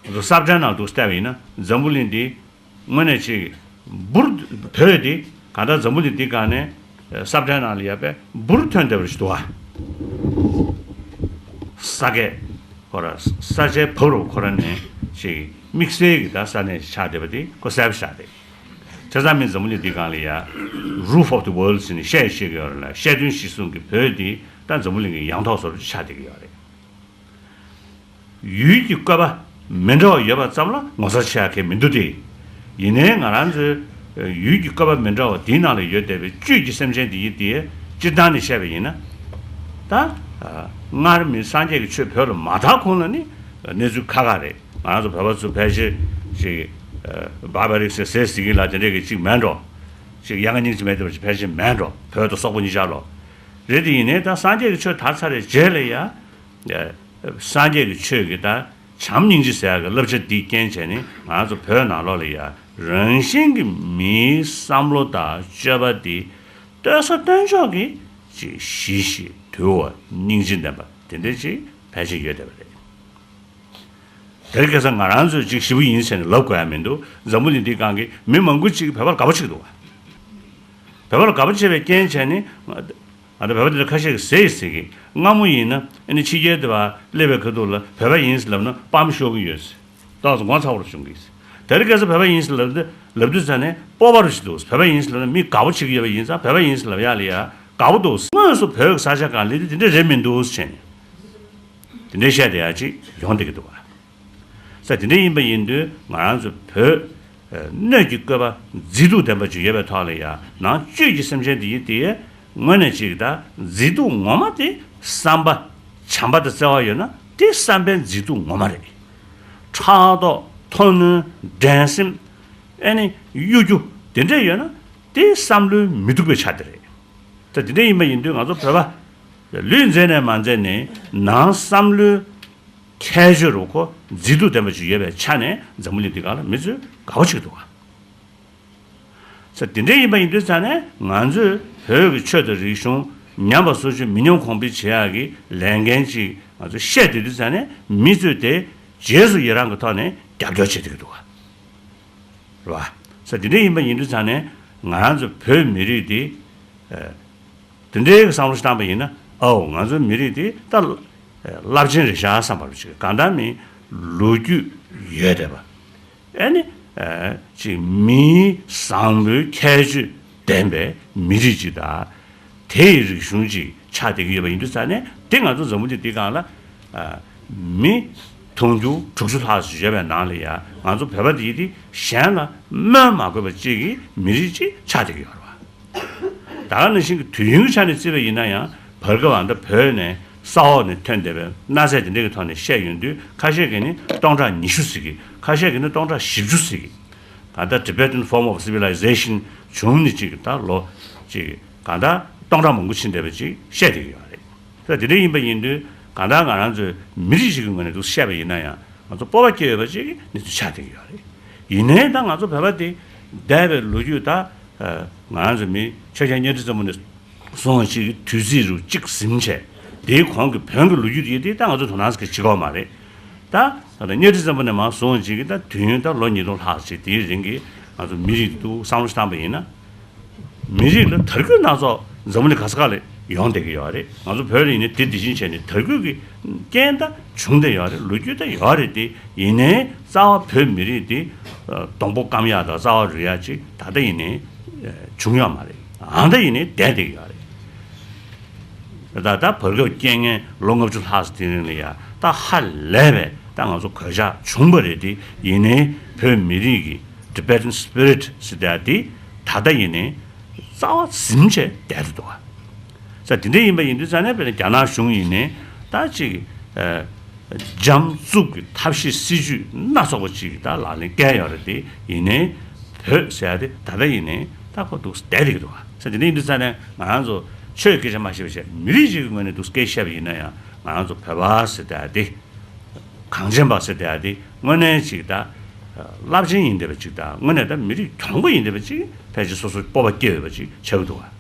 ང་ཚོ་ས་བཀྲའི་ནང་དུ་བལྟས་པ་ཡིན་ན་འཛམ་བུ་གླིང་འདི་དངོས་གནས་ཅིག་འབུར་བོད་འདི་གང་ལྟར་འཛམ་བུ་གླིང་འདི་སྒང་ནས་ས་བཀྲའི་ནང་ལ་ཡ་པའི་འབུར་ཐོན་བསྡད་པ་ཞིག་འདུག་ཨ། ས་སྐད་ཁོ་ར་ས་ཆའི་བབ་རུ་ཁོ་ར་ནས་ཅིག་དམིགས་བསལ་གྱི་ད་ས་གནས་ཆགས་བསྡད་པ་འདི་ཁོ་གསལ་པོ་ཆགས་བསྡད། བྱས་ཙང་མི་འཛམ་བུ་གླིང་འདི་སྒང་ལ་ཡ་Roof of the World ཟེར་ནས་བཤད་བཤད་ཀྱི་ཡོད་རེད་ལ་བཤད་དོན་གཞི་བཟུང་གི་བོད་འདི་ད་འཛམ་བུ་གླིང་གི་ཡང་ཐོག་བཟོ་འདྲ་ཆགས་བསྡད་ཀྱི་ཡོད་རེད། ཡུལ་གྱི་བཀོད་པ་མི་འདྲ་བ་ཡོད་པ་ཙམ་ལ་ངོ་མཚར་ཆེ་ཡ་གང་ཡང་མི་འདུག་སྟེ། ཡིན་ནའི་ང་རང་ཚོའི་ཡུལ་གྱི་བཀོད་པ་མི་འདྲ་བ་དེའི་ནང་ལ་ཡོད་བསྡད་པའི་བཅུད་ཀྱི་སེམས་ཅན་དེ་ཡི་དེ་སྤྱིར་བཏང་ནས་བཤད་པ་ཡིན་ན། ད་སྔར་མེད་སངས་རྒྱས་ཀྱི་ཆོས་བོད་ལ་མ་དར་གོང་ལ་ནི་གནས་ཚུལ་ཁག་ཁག་རེད། ང་རང་ཚོ་བོད་པ་ཚོ་ཕལ་ཆེར་ཞིག་བར་བར་རིག་ཟེར་ཟེར་ཟིག་གི་ལ་དེ་འདྲས་ཀྱི་གཅིག་མེད་འགྲོ། ཞིག་ཡ་ང་སྙིང་རྗེ་མེད་དེ་བ་ཞིག་ཕལ་ཆེར་མེད་འགྲོ་བོད་དང་སོག་པོ་གཉིས་ཆར་ལོ། རེད་དེ་ཡིན་ནའི་ད་སངས་རྒྱས་ཀྱི་ཆོས་དར་ཚར་རེད་རྗེས་ལ་ཡ། སངས་རྒྱས་ཀྱི་ཆོས་ཀྱི་ད་བྱམས་སྙིང་རྗེ་ཟེར་ཡག་གི་བསླབ་བྱ་འདིའི་རྐྱེན་བྱས་ནས་ང་ཚོ་བོད་ནང་ལོགས་ལ་ཡ་ རང་བཞིན་གྱི་མིའི་བསམ་བློ་དང་སྤྱོད་པ་དེ་ལྟོས་ས་ལྟོས་འཇོག་གི་ཅིག་ཞི་ཞིང་དུལ་བ་སྙིང་རྗེ་ལྡན་པ་དེ་འདྲ་ཅིག་ཕལ་ཆེར་ཡོད་བསྡད་པ་རེད། དེར་ཁ་སང་ང་རང་ཚོས་ཅིག་ཞི་བོ་ཡིན་ཟེར་ནས་ལབ་དགོས་ཡ་མི་འདུག་འཛམ་བུ་གླིང་འདིའི་སྒང་གི་མི་མང་པོ་ཅིག་བོད་པ་ལ་དགའ་པོ་བྱེད་ཀྱི་འདུག་བ། བོད་པ་ལ་དགའ་པོ་བྱེད་པའི་རྐྱེན་བྱས་ནས། ཨ་ད་བོད་པ་དེ་འདྲ་ཁ་ཤས་ཀྱིས་ཟེར་ཡི་ཟེར་གི། སྔ་མོ་ཡིན་ན་ཨ་ནི་ཕྱི་རྒྱལ་དུ་བ་སླེབས་པའི་ཁ་ཐུག་ལ་བོད་པ་ཡིན་ཟེར་ལབ་ན་པམ་ཤོར་གི་ཡོད་ཟེར། ཏོག་ཙམ་ངོ་ཚ་བོར་བྱུང་གི་ཟེར། དེ་རིང་ཁ་སང་བོད་པ་ཡིན་ཟེར་ལབ་དུས་ལབ་དུས་ཙ་ནས་སྤོབས་པ་རུ་ཞིག་འདུག་བོད་པ་ཡིན་ཟེར་ལབ་ན་མི་དགའ་པོ་བྱེད་ཀྱི་ཡོད་པ་ཡིན་ཙང་བོད་པ་ཡིན་ཟེར་ལབ་ཡག་ལ་ཡ་དགའ་པོ་འདུག་དངོས་སུ་བོད་ཀྱི་ས་ཆ་སྒང་སླེབས་དུས་དེ་འདྲ་རེད་མི་འདུག་བྱས་ནས། དེ་འདྲའི་བཤད་བསྡད་ཡག་ཅིག་ཡོང་བསྡད་ཀྱི་འདུག་བ། ས་དེ་འདྲ་ཡིན་པ་ཡིན་དུས་ང་རང་ཚོ་བོད་སྣོད་ཀྱི་བཀོད་པ་མཛེས་སྡུག་ལྡན་པ་ཅིག་ཡོད་པའི་ཐོག་ལ་ཡང་ནང་བཅུད་ཀྱི་སེམས་ཅན་དེ་ཡི་དེ་དངོས་གནས་ཅིག་ད་མཛེས་སྡུག་ངོ་མ་དེ་བསམ་པ་བྱམས་པ་དང་བརྩེ་བ་ཡོད་ན་དེ་བསམ་པའི་མཛེས་སྡུག་ངོ་མ་རེད། ཕྲག་དོག་མཐོ་གནོན་འགྲན་སེམས་ཨེ་ནི་གཡོ་སྒྱུ་དེ་འདྲ་ཡོད་ན་དེ་བསམ་བློའི་མི་སྡུག་པའི་ཆ་དེ་རེད། ད་དེ་འདྲ་ཡིན་པ་ཡིན་དུས་ང་ཚོ་བོད་པ་ལུས་མཛེས་ནས་མ་མཛེས་ནས་ནང་བསམ་བློའི་ཁྱད་ཆོས་རུ་ཁོ་མཛེས་སྡུག་ལྡན་པ་ཅིག་ཡོད་པའི་ཆ་ནས་འཛམ་བུ་གླིང་འདི་སྒང་ལ་མི་ཚོས་དགའ་བོ་བྱེད་ཀྱི་འདུག་ག་ས་དེ་འདྲ་ཡིན་པ་ཡིན་དུས་ཙང་ནས་ང་ཚོས་བོད་ཀྱི་ཆོས་དང་རིག་གཞུང་ཉམས་པ་སོར་ཆུད་མི་ཉམས་གོང་འཕེལ་བྱེད་ཡག་གི་ལས་འགན་ཅིག་ང་ཚོས་བཤད་བསྡད་དུས་ཙང་ནས་མི་ཚོས་དེ་རྗེས་སུ་ཡི་རང་གི་ཐོག་ནས་རྒྱབ་སྐྱོར་བྱེད་བསྡད་ཀྱི་འདུག་ག་རེད་བ། ས་དེ་འདྲ་ཡིན་པ་ཡིན་དུས་ཙང་ནས་ང་རང་ཚོ་བོད་མི་རིགས་འདི། དེ་འདྲའི་བསམ་བློ་ཞིག་བཏང་པ་ཡིན་ན་ཨའོ་ང་ཚོའི་མི་རིགས་འདི་ད་རླབས་ཆེན་རེད་ཤག་བསམ་པ་རུ་ཅིག་གང་ལྟར་མིན་ལོ་རྒྱུས་ཡོད་བསྡད་པ། ཨེ་ནི། ཅིག་མིའི་བཟང་པོའི་ཁྱད་ཆོས་ལྡན་པའི་མི་རིགས་ཅིག་དང་། དེ་ཡི་རིག་གཞུང་ཅིག་ཆགས་བསྡད་ཀྱི་ཡོད་པ་ཡིན་དུས་ཙང་ནས་དེ་ང་ཚོ་འཛམ་བུ་གླིང་འདི་སྒང་ལ། མི་དུང་ཕྱུར་དྲུག་ཅུ་ལྷག་ཙམ་ཡོད་པའི་ནང་ལ་ཡང་ང་ཚོ་བོད་པ་འདི་དེ་གཞན་ལ་སྨོན་མ་དགོས་པ་ཅིག་གི་མི་རིགས་ཅིག་ཆགས་བསྡད་ཀྱི་ཡོད་རེད་བ། ད་ག་ནང་བཞིན་གྱི་དུས་ཡུན་གྱི་ཆ་ནས་བརྩིས་པ་ཡིན་ན་ཡང་བར་སྐབས་ཨ་ད་བོད་ནས་ས་འོག་ནས་ཐོན་བསྡད་པའི་གནའ་རྫས་དེ་འདྲ་གི་ཐོག་ནས་བཤད་ཡོང་དུས་ཁ་ཤས་ཀྱིས་ནི་སྟོང་ཕྲག་ཉི་ཤུ་ཟེར་གི། ཁ་ཤས་ཀྱིས་ནི་སྟོང་ཕྲག་བཞི་བཅུ་ཟེར་གི། ད་ལྟ་Tibetan form of civilization བྱུང་ནི་ཅིག་ད་ལོ་ཅིག་གང་ལྟར་སྟོང་ཕྲག་མང་པོ་ཕྱིན་བསྡད་པ་ཅིག་བཤད་བསྡད་ཀྱི་ཡོད་རེད། ད་དེ་འདྲ་ཡིན་པ་ཡིན་དུས་གང་ལྟར་ང་རང་ཚོའི་མི་རིགས་ཤིག་གི་ངོས་ནས་འདུག་བཤད་པ་ཡིན་ན་ཡང་ང་ཚོ་སྤོབས་པ་སྐྱེ་འོས་པ་ཅིག་གི་གནས་ཚུལ་ཆགས་བསྡད་ཀྱི་ཡོད་རེད། ཡིན་ནའི་ད་ང་ཚོ་བོད་པ་དེ་འདས་པའི་ལོ་རྒྱུས་ད་ང་རང་ཚོ་མི་ཆོས་རྒྱལ་གཉའ་ཁྲི་བཙན་པོ་ནས་བཟུང་བ་ཅིག་གི་དུས་ཚིགས་རུ་གཅིག་ཟིན་བྱས་དེའི་གོང་གི་བོན་གྱི་ལོ་རྒྱུས་དེ་དེ་ད་ང་ཚོ་དོ་སྣང་ཟེར་གྱི་བྱེད་ཀྱི་ཡོད་མ་རེད། ད་ད་ལྟ་གཉའ་ཁྲི་བཙན་པོ་ནས་མར་བཟུང་བ་ཅིག་གི་ད་དུས་ཡུན་ད་ལོ་ཉིས་སྟོང་ལྷག་ཅིག་དེའི་རིང་གི་ང་ཚོ་མི་རིགས་འདུག་བསམ་བློ་བཏང་པ་ཡིན་ན། མི་རིགས་ལ་དར་རྒུད་སྣ་ཚོགས་འཛམ་བུ་གླིང་ག་ས་ག་ལ་ཡོང་བསྡད་ཀྱི་ཡོད་རེད། ང་ཚོ་བོད་ལ་ཡིན་ནའི་དེ་དེ་བཞིན་བྱས་ནས་དར་རྒུད་ཀྱི་རྐྱེན་ད་བྱུང་བསྡད་ཡོད་རེད། ལོ་རྒྱུས་ད་ཡོད་རེད་དེ། ཡིན་ནའི་རྩ་བ་བོད་མི་རིགས་དེ་སྡོང་པོ་སྐམ་ཡག་དང་རྩ་བ་རུལ་ཡག་ཅིག་ད་ལྟ་ཡིན་ནའི་བྱུང་ཡོད་མ་རེད། ཨང་ད་ཡིན་ནའི་བསྡད་བསྡད་ཀྱི་ཡོད་རེད། ད་ད་བར་སྐབས་རྐྱེན་ངན་ལོ་ལྔ་བཅུ་ལྷག་ཙམ་དེ་རིང་ལ་ཡ་ད་ཧ་ལས་པའི་ད་ང་ཚོ་གོད་ཆག་བྱུང་བ་རེད་དེ། ཡིན་ནའི་བོད་མི་རིགས་ཀྱི་Tibetan spirit ཟེར་ཡག་དེ་ད་ལྟ་ཡིན་ནའི་རྩ་བ་ཟིན་བྱས་བསྡད་དེ་འདུག་བ། ས་དེ་འདྲ་ཡིན་པ་ཡིན་དུས་ཙང་ནས་དཔེར་ན་རྒྱ་ནག་གཞུང་ཡིན་ནའི་ད་ཅིག་འཇམ་རྩུབ་ཀྱི་ཐབས་ཤེས་སྲིད་ཇུས་སྣ་ཚོགས་པ་ཅིག་ད་ལག་ལེན་བཀལ་ཡོད་རེད་དེ། ཡིན་ནའི་བོད་ཟེར་ཡག་དེ་ད་ལྟ་ཡིན་ནའི་ད་ཁོ་འདུག་བསྡད་དེ་འདུག་བ། ས་དེ་འདྲ་ཡིན་དུས་ཙང་ནས་ང་རང་ཚོ་ཆོས་སྐད་ཆ་མ་བཤད་པ་བྱས་མི་རིགས་ཅིག་གི་ངོས་ནས་འདུག་སྐད་བཤད་པ་ཡིན་ན་ཡང་ང་རང་ཚོ་བོད་པ་ཟེར་ཡག་དེ། གངས་ཅན་པ་ཟེར་བསྡད་ཡག་དེ་དངོས་གནས་ཅིག་ད། རླབས་ཆེན་ཡིན་བསྡད་པ་ཅིག་དང་དངོས་གནས་ད་མི་རིགས་གྱོང་པོ་ཡིན་བསྡད་པ་ཅིག་ཕལ་ཆེར་སོ་སོ་སྤོབས་པ་སྐྱེ་འོས་པ་ཅིག་ཆགས་ཀྱི་འདུག་བ།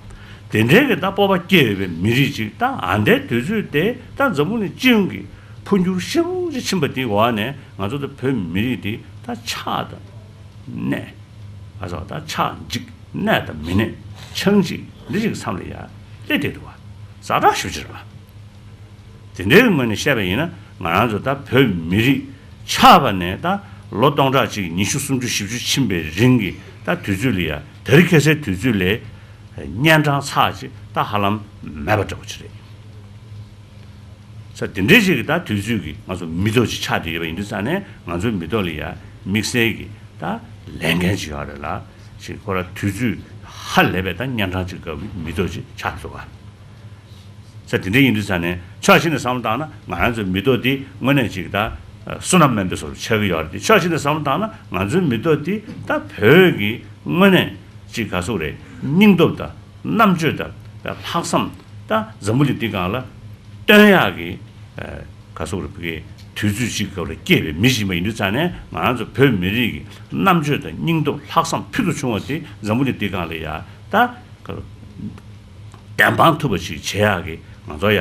དེ་འདྲའི་གི་ད་སྤོབས་པ་སྐྱེ་འོས་པའི་མི་རིགས་ཅིག་ད་ཨ་ནི་དུས་ཚོད་དེ་ད་འཛམ་བུ་གླིང་སྤྱི་ཡོངས་ཀྱི་འཕོ་འགྱུར་ཞེ་པོ་ཅིག་ཕྱིན་པ་དེའི་འོག་ནས་ང་ཚོ་ད་བོད་མི་རིགས་དེ་ད་ཆགས་དང་གནས། ཨ་ཙོ་ད་ཆགས་འཇིག་གནས་དང་མི་གནས་ཆགས་འཇིག་འདི་ཅིག་གི་མཚམས་ལ་ཡ་སླེབས་བསྡད་འདུག་བ། ཛ་དྲག་ཞེ་པོ་ཅིག་རེད་བ། དེ་འདྲའི་ངོས་ནས་བཤད་པ་ཡིན་ན་ང་རང་ཚོ་ད་བོད་མི་རིགས་ཆགས་པ་ནས་ད་ལོ་སྟོང་ཕྲག་གཅིག་ཉི་ཤུ་སུམ་ཅུ་བཞི་བཅུ་ཕྱིན་པའི་རིང་གི་ད་དུས་ཚོད་ལ་ཡ་དེ་རིང་ཁ་སང་དུས་ཚོད་ལས་གཉན་འཕྲང་ཚར་ཅིག་ད་ཧ་ལམ་མེད་པ་འདྲ་པོ་ཅིག་རེད། ས་དེ་འདྲའི་ཅིག་གི་ད་དུས་ཚོད་ཀྱི་ང་ཚོ་མི་ཐོག་ཅིག་ཆགས་བསྡད་ཡོད་པ་ཡིན་དུས་ཙང་ནས་ང་ཚོའི་མི་ཐོག་ལ་ཡ་དམིགས་བསལ་གྱི་ད་ལས་འགན་ཅིག་ཡོད་རེད་ལ་ཅིག་ཁོ་ར་དུས་ཚོད་ཧ་ལས་པའི་ད་གཉན་འཕྲང་ཅིག་སྐབས་ཀྱི་མི་ཐོག་ཅིག་ཆགས་འདུག་བ། ས་དེ་འདྲ་ཡིན་དུས་ཙང་ནས་ཕྱོགས་གཅིག་ནས་བསམ་བློ་བཏང་ན་ང་རང་ཚོའི་མི་ཐོག་འདི་དངོས་གནས་ཅིག་ད་བསོད་ནམས་དམན་པའི་བཟོ་འདྲ་ཆགས་ཀྱི་ཡོད་རེད་དེ། ཕྱོགས་གཅིག་ནས་བསམ་བློ་བཏང་ན་ང་ཚོའི་མི་ཐོག་འདི་ད་བོད་ཀྱི་དངོས་གནས་ཅིག་ག་ཟེར་དགོས་རེད། སྙིང་སྟོབས་དང་རྣམ་དཔྱོད་དང་ལྷག་བསམ་ད་འཛམ་བུ་གླིང་འདི་སྒང་ལ་སྟོན་ཡག་གི་ག་ཟེར་དགོས་རེད། བོད་ཀྱི་ དུས་ཚོད་གཅིག་གི་སྐབས་ལ་སྐྱེས་པའི་མི་ཞིག་ཡིན་པ་ཡིན་དུས་ཙང་ནས། ང་རང་ཚོ་བོད་མི་རིགས་ཀྱི་རྣམ་དཔྱོད་དང་སྙིང་སྟོབས་ལྷག་བསམ་ཕུལ་དུ་བྱུང་བ་དེ་འཛམ་བུ་གླིང་འདིའི་སྒང་ལ་ཡ་ད་བདེན་དཔང་ཐུབ་པ་ཞིག་བྱེད་ཡག་གི་ང་ཚོ་ཡ་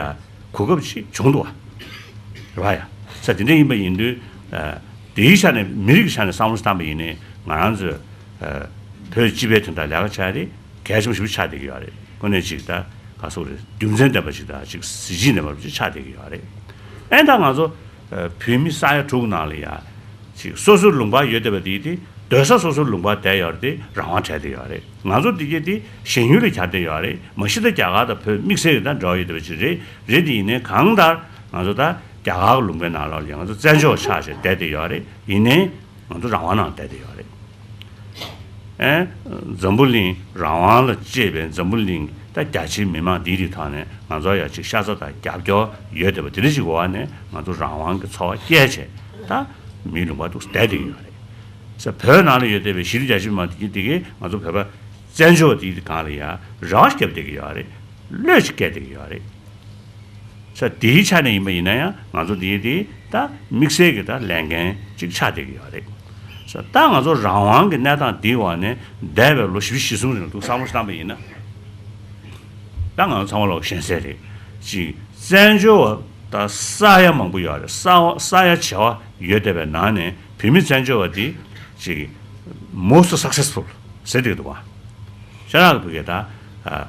གོ་སྐབས་ཤིག་བྱུང་འདུག་བ། རེད་བ་ཡ། ས་དེ་འདྲ་ཡིན་པ་ཡིན་དུས། ཨ། དེའི་ཆ་ནས་མི་རིགས་ཀྱི་ཆ་ནས་བསམ་བློ་བཏང་པ་ཡིན་ནའི། ང་རང་ཚོས་ཨ་བོད་སྤྱི་པའི་དོན་དག་ལས་ཀ་བྱ་ཡ་དེ་གལ་ཆེན་པོ་ཞིག་ཆགས་བསྡད་ཀྱི་ཡོད་རེད། དངོས་གནས་ཅིག་ད་ག་སོག་རེད། རྒྱུ་མཚན་ལྡན་པ་ཞིག་དང་ཅིག་གཟི་བརྗིད་ལྡན་པ་ཞིག་ཆགས་བསྡད་ཀྱི་ཡོད་རེད། ཨེ་ད་ང་ཚོ་ཨ་བོད་མི་ས་ཡ་དྲུག་ནང་ལ་ཡ་ཅིག་སོ་སོའི་ལུང་པ་ཡོད་བསྡད་པ་དེ་དེ་སྡོད་ས་སོ་སོའི་ལུང་པ་བསྡད་ཡོད་རེད། དེ་རང་དབང་བྲལ་བསྡད་ཡོད་རེད། ང་ཚོ་དེ་གས་དེ་གཞན་ཡུལ་ལ་གྱར་བསྡད་ཡོད་རེད། མ་གཞི་ད་རྒྱ་གར་དང་བོད་དམིགས་བསལ་གྱི་ད་འབྲེལ་བ་ཡོད་བསྡད་པ་ཅིག་རེད། རེད་དེ་ཡིན་ནའི་གང་ལྟར་ང་ཚོ་ད་རྒྱ་གར་གྱི་ལུང་པའི་ནང་ལོགས་ལ་ཡ་ང་ཚོ་བཙན་བྱོལ་བ་ཆགས་བྱས་བསྡད་བསྡད་ཡོད་རེད། ཡིན་ནའི་ང་ཚོ་རང་དབང་ནང་བསྡད་བསྡད་ཡོད་རེད། ཨེ། འཛམ་བུ་གླིང་རང་དབང་ལ་གཅེས་པའི་འཛམ་བུ་གླིང་ད་རྒྱ་ཆེའི་མི་མང་འདིའི་རིགས་ཐོག་ནས་ང་ཚོ་ཡ་ཅིག་ཤ་ཚ་དང་རྒྱབ་སྐྱོར་ཡོད་བསྡད་པ་དེ་འདྲ་ཞིག་འོག་ནས་ང་ཚོ་རང་དབང་གི་འཚོ་བ་སྐྱེལ་བྱས་ད་མིའི་ལུང་པ་འདུག་བསྡད་བསྡད་ཀྱི་ཡོད་རེད། ས་བོད་ནང་ལ་ཡོད་བསྡད་པའི་གཞི་རིམ་རྒྱ་ཆེ་མི་མང་དེ་གི་དེ་གི་ང་ཚོ་བོད་པ་བཙན་བྱོལ་བ་དེའི་སྒང་ལ་ཡ་རེ་བ་བརྒྱབ་བསྡད་ཀྱི་ཡོད་རེད། བློས་ཅིག་བཀལ་བསྡད་ཀྱི་ཡོད་རེད། ས་དེའི་ཆ་ནས་ཡིན་པ་ཡིན་ན་ཡང་ང་ཚོ་དེའི་དེ་ད་དམིགས་བསལ་གྱི་ད་ལས་འགན་ཅིག་ཆགས་བསྡད་ཀྱི་ཡོད་རེད། ས་ད་ང་ཚོ་རང་དབང་གི་གནས་སྟངས་འདིའི་འོག་ནས་འདས་པའི་ལོ་བཞི་བཅུ་ཞེ་གསུམ་རིང་ལ་འདུག་བསམ་བློ་བཏང་པ་ཡིན་ན། ད་ང་ཚོ་ཚང་མ་ལོག་ཞེན་སའི་རེད། ཅིག་བཙན་བྱོལ་བ་ད་ས་ཡ་མང་པོ་ཡོད་རེད། ས་བ་ས་ཡ་བྱེ་བ་ཡོད་བསྡད་པའི་ནང་ནས་བོད་མི་བཙན་བྱོལ་བ་དེ་ཅིག་most successful ཟེར་བསྡད་འདུག་བ། ཤ་ཁྲག་གི་བུ་གས་ད། ཨ།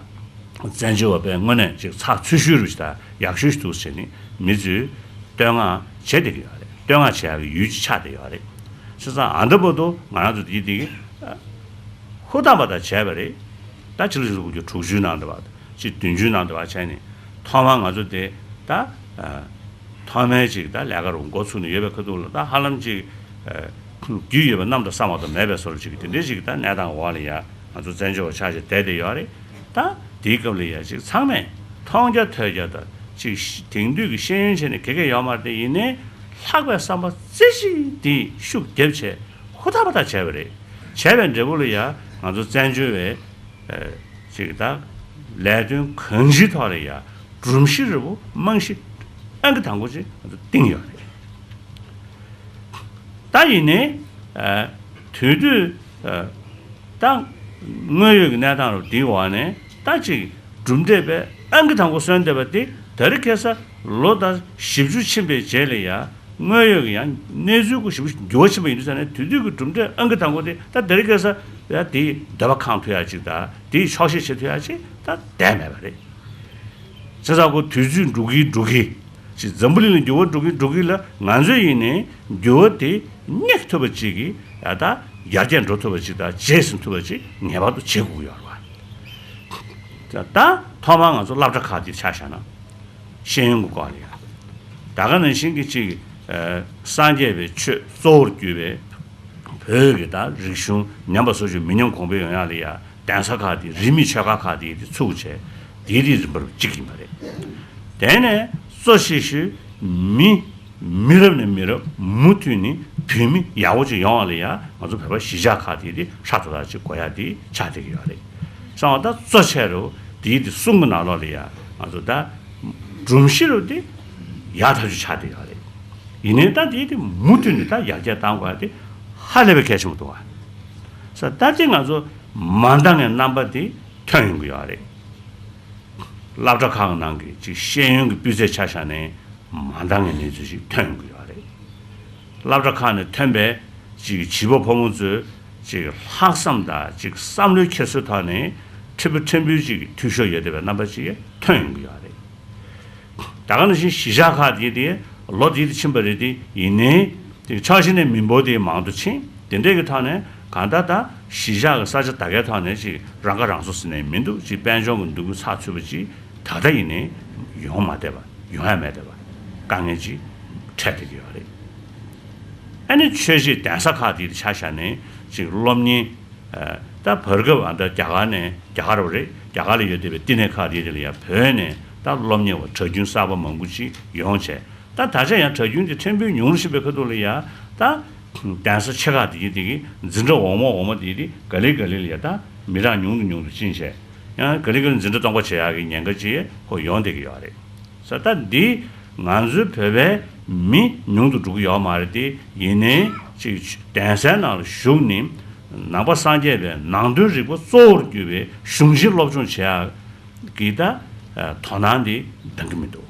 བཙན་བྱོལ་བ་དཔེ་དངོས་གནས་ཅིག་ཚགས་ཚུད་ཤོས་རུ་ཞིག་དང་ཡག་ཤོས་ཤིག་འདུག་ཟེར་ནས་མི་ཚོས་བསྟོད་བསྔགས་བྱེད་བསྡད་ཀྱི་ཡོད་རེད། བསྟོད་བསྔགས་བྱེད་ཡག་གི་ཡུལ་ཅིག་ཆགས་བསྡད་ཡོད་རེད། བྱས་ཙང་ཨ་འདྲ་པོ་དུ་ང་རང་ཚོ་དེ་དེ་གི་ཧུར་ཐག་པ་དང་བྱས་པ་རེད། ད་ཕྱི་ལོ་ཆིག་སྟོང་དགུ་བརྒྱ་དྲུག་ཅུའི་ནང་དུ་བ་ཅིག་བདུན་ཅུའི་ནང་དུ་བ་བྱས་ནས་ཐོག་མར་ང་ཚོ་དེ་ད། ཨ། ཐོག་མའི་ཅིག་ད་ལས་ཀ་རུ་འགོ་ཚུགས་ནས་ཡོད་པའི་ཁ་ཐུག་ལ་ད་ཧ་ལམ་ཅིག་ཨ། རྒྱུས་ཡོད་པ་གནམ་དང་ས་མ་གཏོགས་མེད་པའི་བཟོ་འདྲ་ཅིག་དེ་འདྲའི་ཅིག་ད་གནས་སྟངས་འོག་ལ་ཡ་ང་ཚོ་བཙན་བྱོལ་བ་ཆགས་བྱས་བསྡད་བསྡད་ཡོད་རེད། ད་དེའི་སྐབས་ལ་ཡ་ཅིག་ཚང་མས་མཐོང་རྒྱ་ཐོས་རྒྱ་དང་ཅིག་དེང་དུས་ཀྱི་ཤེས་ཡོན་བྱས་ནས་ག་གེ་ཡོད་མ་རེད་དེ། ཡིན་ནའི་ལྷག་པའི་བསམ་པ་རྩེ་གཅིག་དེ་ཤུགས་བརྒྱབ་བྱས་ཧུར་ཐག་པ་ཐག་བྱས་པ་རེད། བྱས་པའི་འབྲས་བུ་ལ་ཡ་ང་ཚོ་བཙན་བྱོལ་བའི་ཅིག་ད་ལས་དོན་གང་ཅིའི་ཐོག་ལ་ཡ་སྒྲོམ་གཞི་རེ་བོ་རྨང་གཞི་ཨང་ཀི་དང་པོ་ཅིག་ང་ཚོ་བཏིང་ཡོད་རེད། ད་ཡིན་ནའི་དུས་དུས་ད་དངོས་ཡོད་ཀྱི་གནས་སྟངས་རུ་འདིའི་འོག་ནས་ད་ཅིག་གྲུབ་འབྲས་པའི་ཨང་ཀི་དང་པོ་སོན་བསྡད་པ་དེ་ད་རེས་ཁ་སང་ལོ་ད་བཞི་བཅུ་ཕྱིན་པའི་རྗེས་ལ་ཡ། དངོས་ཡོད་ཀྱི་ཡང་གནས་ཚུལ་ཀུན་ཞིབ་འཇུག་ཕྱིན་པ་ཡིན་དུས་ཙང་ནས་དུས་དུས་ཀྱི་གྲུབ་འབྲས་ཨང་ཀི་དང་པོ་དེ་ད་དེ་རིང་ཁ་སང་ཡ་དེའི་འདོད་པ་ཁེངས་ཐུབ་ཡ་ཅིག་དང་དེའི་ཆོག་ཤེས་བྱེད་ཐུབ་ཡ་ཅིག་ད་བསྡད་མེད་པ་རེད། བྱས་ཙང་ཁོ་དུས་ཚོད་འགྲོ་གི་འགྲོ་གི་ཅིག་འཛམ་བུ་གླིང་ལ་འགྱུར་བ་འགྲོ་གི་འགྲོ་གི་ལ་ང་ཚོས་ཡིན་ནའི་འགྱུར་བ་དེ་སྙེག་ཐུབ་པ་ཅིག་གི་ཡ་ད་ཡར་རྒྱས་འགྲོ་ཐུབ་པ་ཅིག་དང་རྗེས་ཟིན་ཐུབ་པ་ཅིག་ངེས་པར་དུ་བྱེད་དགོས་ཀྱི་ཡོད་རེད་བ། ད་ཐོག་མར་ང་ཚོ་སློབ་གྲྭ་ཁག་དེ་ཆ་བཞག་ན། ཤེས་ཡོན་གྱི་སྐོར་ལ་ཡང་། ད་ག་ནང་བཞིན་གྱི་ཅིག་ཨ། སངས་རྒྱས་པའི་ཆོས་གཙོ་བོར་གྱུར་པའི་བོད་ཀྱི་ད་རིག་གཞུང་ཉམས་པ་སོར་ཆུད་མི་ཉམས་གོང་འཕེལ་ཡོང་ཡག་ལ་ཡ་གདན་ས་ཁག་དེ་རིས་མེད་ཆོས་སྒར་ཁག་དེ་དེ་ཚུགས་བྱས་དེའི་རིགས་རིམ་པར་གཅིག་ཡིན་པ་རེད། དེ་ནས་གཙོ་ཆེ་ཤོས་མི་མི་རབས་ནས་མི་རབས་མུ་མཐུད་ནས་བོད་མི་ཡག་པོ་ཅིག་ཡོང་བ་ལ་ཡ་ང་ཚོ་བོད་པ་གཞིས་ཆགས་ཁག་དེ་དེ་ཧྲ་ཐག་ཐག་ཅིག་དགོས་ཡ་དེ་ཆགས་བསྡད་ཀྱི་ཡོད་རེད། སོང་བ་ད་གཙོ་ཆེ་རུ་དེའི་དེ་གསུམ་གྱི་ནང་ལོགས་ལ་ཡ་ང་ཚོ་ད་སྒྲོམ་གཞི་རུ་དེ་ཡག་ཐག་ཆོད་ཆགས་བསྡད་ཡོད་རེད། ཡིན་ནའི་ད་དེའི་དེ་མུ་མཐུད་ནས་ད་ཡར་རྒྱས་གཏང་དགོས་ཡ་དེ་ཧ་ལས་པའི་གལ་ཆེན་པོ་འདུག་བ། ས་ད་དེ་ང་ཚོ་མ་འདང་བའི་རྣམ་པ་དེ་ཐོན་ཡོང་གི་ཡོད་རེད། སློབ་གྲྭ་ཁག་ནང་གི་ཅིག་ཤེས་ཡོན་གྱི་སྤུས་ཚད་ཆ་བཞག་ནས་མ་འདང་བའི་གནས་ཚུལ་ཞིག་ཐོན་ཡོང་གི་ཡོད་རེད། སློབ་གྲྭ་ཁག་ནས་ཐོན་པའི་ཅིག་བྱིས་པ་ཕོ་མོ་ཚོའི་ཅིག་ལྷག་བསམ་དང་ཅིག་བསམ་བློའི་འཁྱེར་སོའི་ཐོག་ནས་ཕྲན་བུ་ཕྲན་བུའི་ཅིག་འཐུས་ཤོར་ཡོད་བསྡད་པའི་རྣམ་པ་ཅིག་ཐོན་ཡོང་གི་ཡོད་རེད། ད་ག་ནང་བཞིན་གཞིས་ཆགས་ཁག་དེ་དེ་ལོ་དེ་དེ་ཕྱིན་པ་རེད་དེ། ཡིན་ནའི་དེ་ཕྱོགས་གཞན་ནས་མི་འབོར་དེ་མང་དུ་ཕྱིན། དེ་འདྲའི་གི་ཐོག་ནས་གང་ལྟར་ད་གཞིས་ཆགས་ཀྱི་ས་ཆ་ད་གའི་ཐོག་ནས་ཅིག་རང་ཁ་རང་གསོ་ཟེར་ནས་མི་འདུག་ཅིག་དཔལ་འབྱོར་གྱི་འདུ་འགོད་ཚགས་ཚུད་པ་ཅིག་ད་ལྟ་ཡིན་ནའི་ཡོང་མ་བསྡད་པ། ཡོང་ཡ་མེད་བསྡད་པ། དཀའ་ངལ་ཅིག་འཕྲད་བསྡད་ཀྱི་ཡོད་རེད། ཨ་ནི་ཆོས་གཞིས་གདན་ས་ཁག་དེ་ཆ་བཞག་ནས་ཅིག་སློབ་གཉེར། ཨ། ད་བར་སྐབས་ཨ་ད་རྒྱ་གར་ནས་རྒྱ་གར་རེད། རྒྱ་གར་ལ་ཡོད་བསྡད་པའི་བསྟི་གནས་ཁག་དེ་དེ་ལ་ཡ་བོད་ནས་ད་སློབ་གཉེར་བ་གྲྭ་རྒྱུན་གསར་པ་མང་པོ་ཅིག་ཡོང་བྱས། ད་ད་ཆ་ཡང་གྲྭ་རྒྱུན་དེ་ཕྲན་བུ་ཉུང་རུ་ཕྱིན་པའི་ཁ་ཐུག་ལ་ཡ་ད་གདན་ས་ཆེ་ཁག་དེ་གི་དེ་གི་འཛིན་གྲྭ་འོག་མ་འོག་མ་དེ་དེ་ག་ལེ་ག་ལེ་ལ་ཡ་ད་མི་གྲངས་ཉུང་དུ་ཉུང་དུ་ཕྱིན་བྱས། ཡང་ག་ལེ་ག་ལེ་འཛིན་གྲྭ་སྟོང་པ་བྱེད་ཡག་གི་ཉེན་ཁ་ཅིག་ཁོ་ཡོང་བསྡད་ཀྱི་ཡོད་རེད། ས་ད་འདི་ང་ཚོའི་བོད་པའི་ མི་ཉུང་དུ་འགྲོ་གི་ཡོད་མ་རེད་དེ། ཡིན་ནའི་ཅིག་གདན་སའི་ནང་ལ་བཞུགས་ནས་ནང་པ་སངས་རྒྱས་པའི་ནང་དོན་རིག་པ་གཙོ་བོར་གྱུར་པའི་གཞུང་ཆེན་སློབ་སྦྱོང་བྱེད་ཡག་གི་ད་དོ་སྣང་དེ་འདང་གི་མི་འདུག་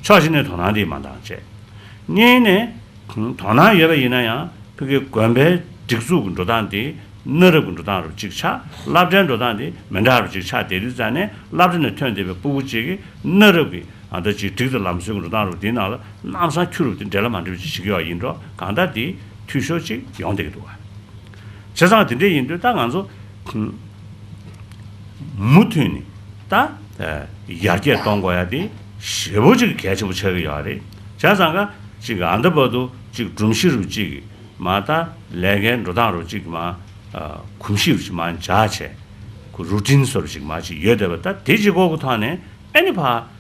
ཕྱོགས་གཅིག་ནས་དོ་སྣང་དེ་མ་འདང་བྱས། གཉིས་ནས་དོ་སྣང་ཡོད་པ་ཡིན་ན་ཡང་ཕ་གི་དགོན་པའི་སྒྲིག་འཛུགས་ཀྱི་འགྲོ་སྟངས་དེ་གནའ་རབས་ཀྱི་འགྲོ་སྟངས་རུ་གཅིག་ཆགས། སློབ་གྲྭའི་འགྲོ་སྟངས་དེ་མི་འདྲ་རུ་གཅིག་ཆགས་བསྡད་དུས་ཙང་ནས། སློབ་གྲྭ་ནས་ཐོན་བསྡད་པའི་སྤུ་གུ་གཅིག་གིས་གནའ་རབས་ཀྱི་ཨ་ད་ཅིག་སྒྲིག་དང་ལམ་སྲོལ་གྱི་འགྲོ་སྟངས་རུ་དེའི་ནང་ལ་གནམ་ས་འཁྱུ་རུ་དེ་འདྲ་ལ་མ་འདྲ་བ་ཅིག་བྱེད་ཀྱི་ཡོད་ཡིན་འགྲོ། གང་ལྟར་དེ་འཐུས་ཤོར་ཅིག་ཡོང་བསྡད་ཀྱི་འདུག་བ། བྱས་ཙང་དེ་འདྲ་ཡིན་དུས་ད་ང་ཚོ་མུ་མཐུད་ནས་ད་ཡར་རྒྱས་གཏོང་དགོས་ཡ་དེ་ཞེ་པོ་ཅིག་གལ་ཆེན་པོ་ཆགས་ཀྱི་ཡོད་རེད། བྱས་ཙང་ཀ་ཅིག་ཨ་ད་བར་དུ་ཅིག་སྒྲོམ་གཞི་རུ་ཅིག་མ་ད་ལས་ཀའི་འགྲོ་སྟངས་རུ་ཅིག་མ་གོམས་གཤིས་རུ་ཅིག་མ་འཇགས་བྱས། ཁོ་རུ་ཊིན་བཟོ་རུ་ཅིག་མ་ཅིག་ཡོད་བསྡད་པ། ད་དེ་ཅིག་གོ་གི་ཐོག་ནས་ཨ་ནི་ཕ་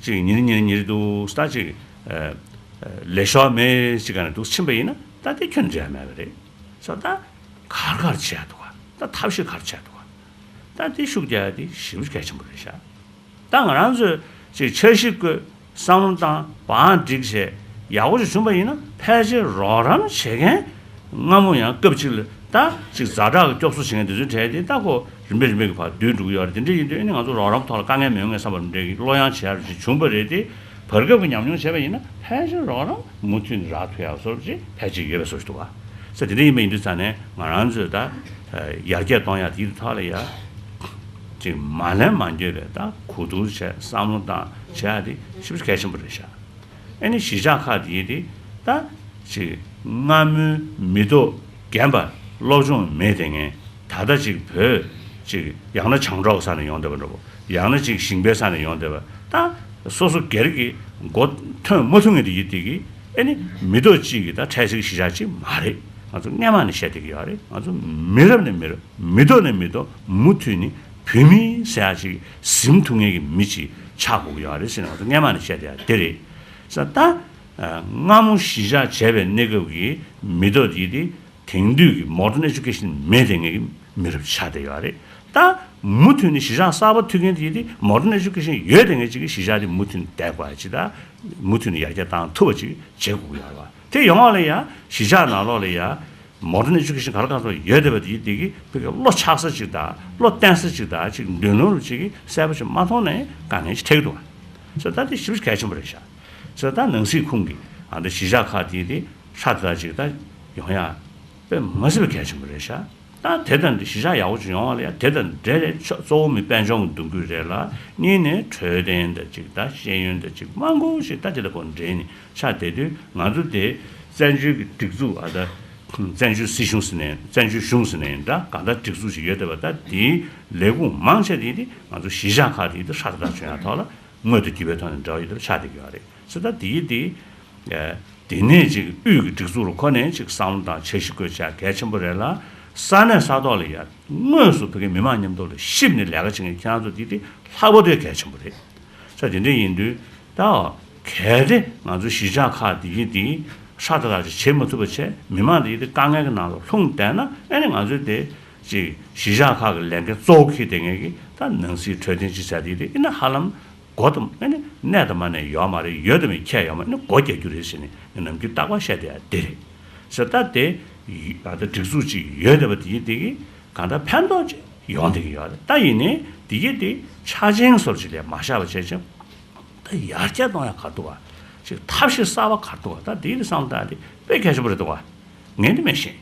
ཅིག་ཉིན་ཉིན་ཉིན་འདུག་ད་ཅིག་ལས་ཤོར་མེད་ཅིག་ག་ནས་འདུག་ཕྱིན་པ་ཡིན་ན་ད་དེ་ཁྱོན་འབྲས་མེད་པ་རེད། ས་ད་གར་གར་བྱས་འདུག་ག་ད་ཐབས་ཤེས་གར་བྱས་འདུག་ག་ད་དེ་ཤུགས་རྒྱག་ཡ་དེ་ཞེ་པོ་གལ་ཆེན་པོ་རེད་ཤག་ད་ང་རང་ཚོས་ཅིག་འཆར་གཞི་བཀོད། བསམ་བློ་བཏང་། བང་སྒྲིག་བྱས་ཡག་པོ་ཞིག་བྱུང་པ་ཡིན་ན། ཕལ་ཆེར་རོགས་རམ་བྱེད་མཁན་སྔ་མོ་ཡང་སྐབས་གཅིག་ལ་ད་ཅིག་ཛ་དྲག་གི་སྐྱོབ་གསོ་བྱེད་མཁན་དེ་ཚོའི་གྲས་དེ་ད་ཁོ་རིམ་པས་རིམ་པས་ཀྱི་བར་བསྡུས་འགྲོ་གི་ཡོད་རེད། དེ་འདྲ་ཡིན་དུས་ཨ་ནི་ང་ཚོ་རོགས་རམ་ཐོག་ལ་དཀའ་ངལ་མི་ཡོང་མཁན་བསམ་པ་འདྲ་གི་བློ་ཡང་བྱེད་ཡ་རུ་ཅིག་བྱུང་པ་རེད་དེ། བར་སྐབས་ཀྱི་ཉམས་མྱོང་བྱས་པ་ཡིན་ན་ཕལ་ཆེར་རོགས་རམ་མུ་མཐུད་ནས་རག་ཐུབ་ཡག་བཟོ་འདྲ་ཅིག་ཕལ་ཆེར་ཡོད་པའི་བཟོ་ཞིག་འདུག་ག་ས་དེ་འདྲ་ཡིན་པ་ཡིན་དུས་ཙང་ནས་ང་རང་ཚོས་ད་ཡར་རྒྱས་གཏོང་ཡག་དེའི་ཐོག་ལ་ཡ་ཅིག་མ་ལན་མ་འགྱོད་པའི་ད་གོ་བསྡུར་བྱས། བསམ་བློ་བཏང་བྱས་ཡ་དེ་ཞེ་པོ་གལ་ཆེན་པོ་རེད་ཤག་ཨ་ནི་གཞིས་ཆགས་ཁག་དེ་ཡིན་དེ་ད་ཅིག་སྔ་མོའི་མི་ཐོག་རྒན་པ་སློབ་སྦྱོང་མེད་དེ་ངས་ད་ལྟ་ཅིག་བོད་ཅིག་ཡང་ན་བྱང་འབྲོག་ས་ནས་ཡོང་བསྡད་པ་འདྲ་པོ། ཡང་ན་ཅིག་ཞིང་པའི་ས་ནས་ཡོང་བསྡད་པ། ད་སོ་སོ་སྒེར་གྱི་མགོ་ཐོན་མ་ཐུབ་མཁན་དེ་ཡིན་དེ་གི་ཨ་ནི་མི་ཐོག་ཅིག་གི་ད་འཕྲལ་སེལ་གཞིས་ཆགས་ཅིག་མ་རེད། ང་ཚོ་སྔན་མ་ནས་བཤད་བསྡད་ཀྱི་ཡོད་རེད། ང་ཚོ་མི་རབས་ནས་མི་རབས། མི་ཐོག་ནས་མི་ཐོག་མུ་མཐུད་ནས་བོད་མི་ཟེར་ཡ་ཅིག་ཟིན་ཐུབ་མཁན་གྱི་མི་ཅིག་ཆགས་དགོས་ཀྱི་ཡོད་རེད་ཟེར་ནས་ང་ཚོ་སྔན་མ་ནས་བཤད་བསྡད་ཡ་དེ་རེད། ས་ད་སྔ་མོ་གཞིས་ཆགས་བྱས་པའི་གནས་སྐབས་ཀྱི་མི་ཐོག་དེ་དེ་དེང་དུས་ཀྱི་མོ་ཌན་ཨེ་ཇུ་ཀེ་ཤན་མེད་བསྡད་མཁན་གྱི་མི་རབས་ཆགས་བསྡད་ཡོད་རེད། ད་མུ་མཐུད་ནས་གཞིས་ཆགས་གསར་པ་མཐུད་མཁན་དེ་དེ་མོ་ཌན་ཨེ་ཇུ་ཀེ་ཤན་ཡོད་བསྡད་མཁན་ཅིག་གི་གཞིས་ཆགས་དེ་མུ་མཐུད་ནས་བསྡད་དགོས་ཡ་ཅིག་དང་། མུ་མཐུད་ནས་ཡར་རྒྱས་བཏང་ཐུབ་པ་ཅིག་བྱེད་དགོས་ཀྱི་ཡོད་རེད་བ། དེ་ཡོང་བ་ལ་ཡ་གཞིས་ཆགས་ནང་ལོགས་ལ་ཡ་མོ་ཌན་ཨེ་ཇུ་ཀེ་ཤན་ག་ལ་གང་འཚམ་ཡོད་བསྡད་པ་དེ་དེ་གི་བོད་ཀྱི་བློ་ཆགས་ས་ཅིག་དང་། བློ་བརྟན་ས་ཅིག་དང་། ཅིག་མདུན་ལམ་རུ་ཅིག་གི་གསལ་པོ་ཅིག་མ་མཐོང་ན་དཀའ་ངལ་ཅིག་འཕྲད་ཀྱི་འདུག་བ། ས་ད་དེ་ཞེ་པོ་གལ་ཆེན་པོ་རེད་ཤག་ས་ད་ནང་སྲིད་ཁུངས་ཀྱི་ཨ་འདི་གཞིས་ཆགས་ཁག་དེ་དེ་ཧྲ་ཏག་ཏག་ཅིག་ད་ཡོང་ཡ་དཔེ་མ་སྲིད་པའི་གལ་ཆེན་པོ་རེད་ཤག་ད་དེ་དང་འདི་གཞིས་ཆགས་ཡག་པོ་ཅིག་ཡོང་བ་ལ་ཡ་དེ་དང་འབྲེལ་ནས་ཕྱོགས་གཙོ་བོ་མི་དཔལ་འབྱོར་གྱི་འདུ་འགོད་རེད་ལ། གཉིས་ནས་འཕྲོད་བསྟེན་དང་ཅིག་ད་ཤེས་ཡོན་དང་ཅིག་མང་པོ་ཞིག་ད་དེ་དང་ཁོ་འབྲེལ་ནས་ཆགས་བསྡད་དུས། ང་ཚོ་དེ་བཙན་བྱོལ་གྱི་སྒྲིག་འཛུགས་ཨ་ད་བཙན་བྱོལ་སྲིད་གཞུང་ཟེར་ནས་བཙན་བྱོལ་གཞུང་ཟེར་ནས་འདྲ་གང་ལྟར་སྒྲིག་འཛུགས་ཤིག་ཡོད་བསྡད་པ། ད་དེའི་ལས་ཁུངས་མང་ཆེ་དེ་དེ་ང་ཚོ་གཞིས་ཆགས་ཁག་དེ་དེ་ཧྲ་ཏག་ཏག་བྱུང་ཡ་ཐོག་ལ་དངོས་དང་བརྒྱུད་པའི་ཐོག་ནས་འབྲེལ་བ་ཡོད་པ་ཆགས་བསྡད་ཀྱི་ཡོད་རེད། ས་ད་དེ་ཡིན་དེ། དེ་ནས་ཅིག་དབུས་ཀྱི་སྒྲིག་འཛུགས་རུ་ཁོ་ནས་ཅིག་བསམ་བློ་དང་འཆར་གཞི་བཀོད་བྱ་གལ་ཆེན་པོ་རེད་ལ། ས་གནས་ས་ཐོག་ལ་ཡ་དངོས་སུ་བོད་ཀྱི་མི་མང་མཉམ་དུ་ལ་གཤིབ་ནས་ལས་ཀ་བྱེད་མཁན་ཁྱེད་རང་ཚོ་དེ་དེ་ལྷག་པར་དུ་གལ་ཆེན་པོ་རེད། ས་དེ་འདྲ་ཡིན་དུས་ད་གལ་ཏེ་ང་ཚོ་གཞིས་ཆགས་ཁག་དེ་གི་དེ་ཧྲ་ཏག་ཏག་ཅིག་བྱེད་མ་ཐུབ་པ་བྱས། མི་མང་དེ་གི་དེ་དཀའ་ངལ་གྱི་ནང་ལ་ལྷུང་བསྡད་ན། ཨ་ནི་ང་ཚོའི་དེ་ཅིག་གཞིས་ཆགས་ཁག་གི་ལས་འགན་གཙོ་བོ་འཁྱེར་བསྡད་མཁན་གྱི་ད་ནང་སྲིད་འཕྲོད་བསྟེན་ཅིག་བྱ་དེ་དེ་ཨ་ནི་ཧ་ལམ། མགོ་དང་ཨ་ནི་གནས་དང་མ་གནས་ཡོད་མ་རེད། ཡོད་དང་མེད་ཁྱད་ཡོད་མ་རེད། ཨ་ནི་མགོ་རྒྱག་རྒྱུ་རེད་ཟེར་ནས་ནམ་རྒྱུན་རྟག་པར་བཤད་བསྡད་ཡ་དེ་རེད། ཟེར་ད་དེ་ཡི་ཨ་ད་སྒྲིག་འཛུགས་ཅིག་ཡོད་བསྡད་པ་དེ་ཡིན་དེ་གི་གང་ལྟར་ཕན་ཐོགས་ཅིག་ཡོང་བསྡད་ཀྱི་ཡོད་རེད། ད་ཡིན་ནའི་དེ་གི་དེ་ཆ་རྐྱེན་སོར་ཅིག་ལས་མ་བཞག་པ་བྱས་ཙང་ད་ཡར་རྒྱས་གཏོང་ཡ་ག་འདུག་བ། ཅིག་ཐབས་ཤེས་གསར་པ་ག་འདུག་བ། ད་དེ་ཡི་བསམ་སྟངས་དེ་དཔེ་གལ་ཆེན་པོ་རེད་འདུག་བ། ངས་འདི་མེད་ཤེས་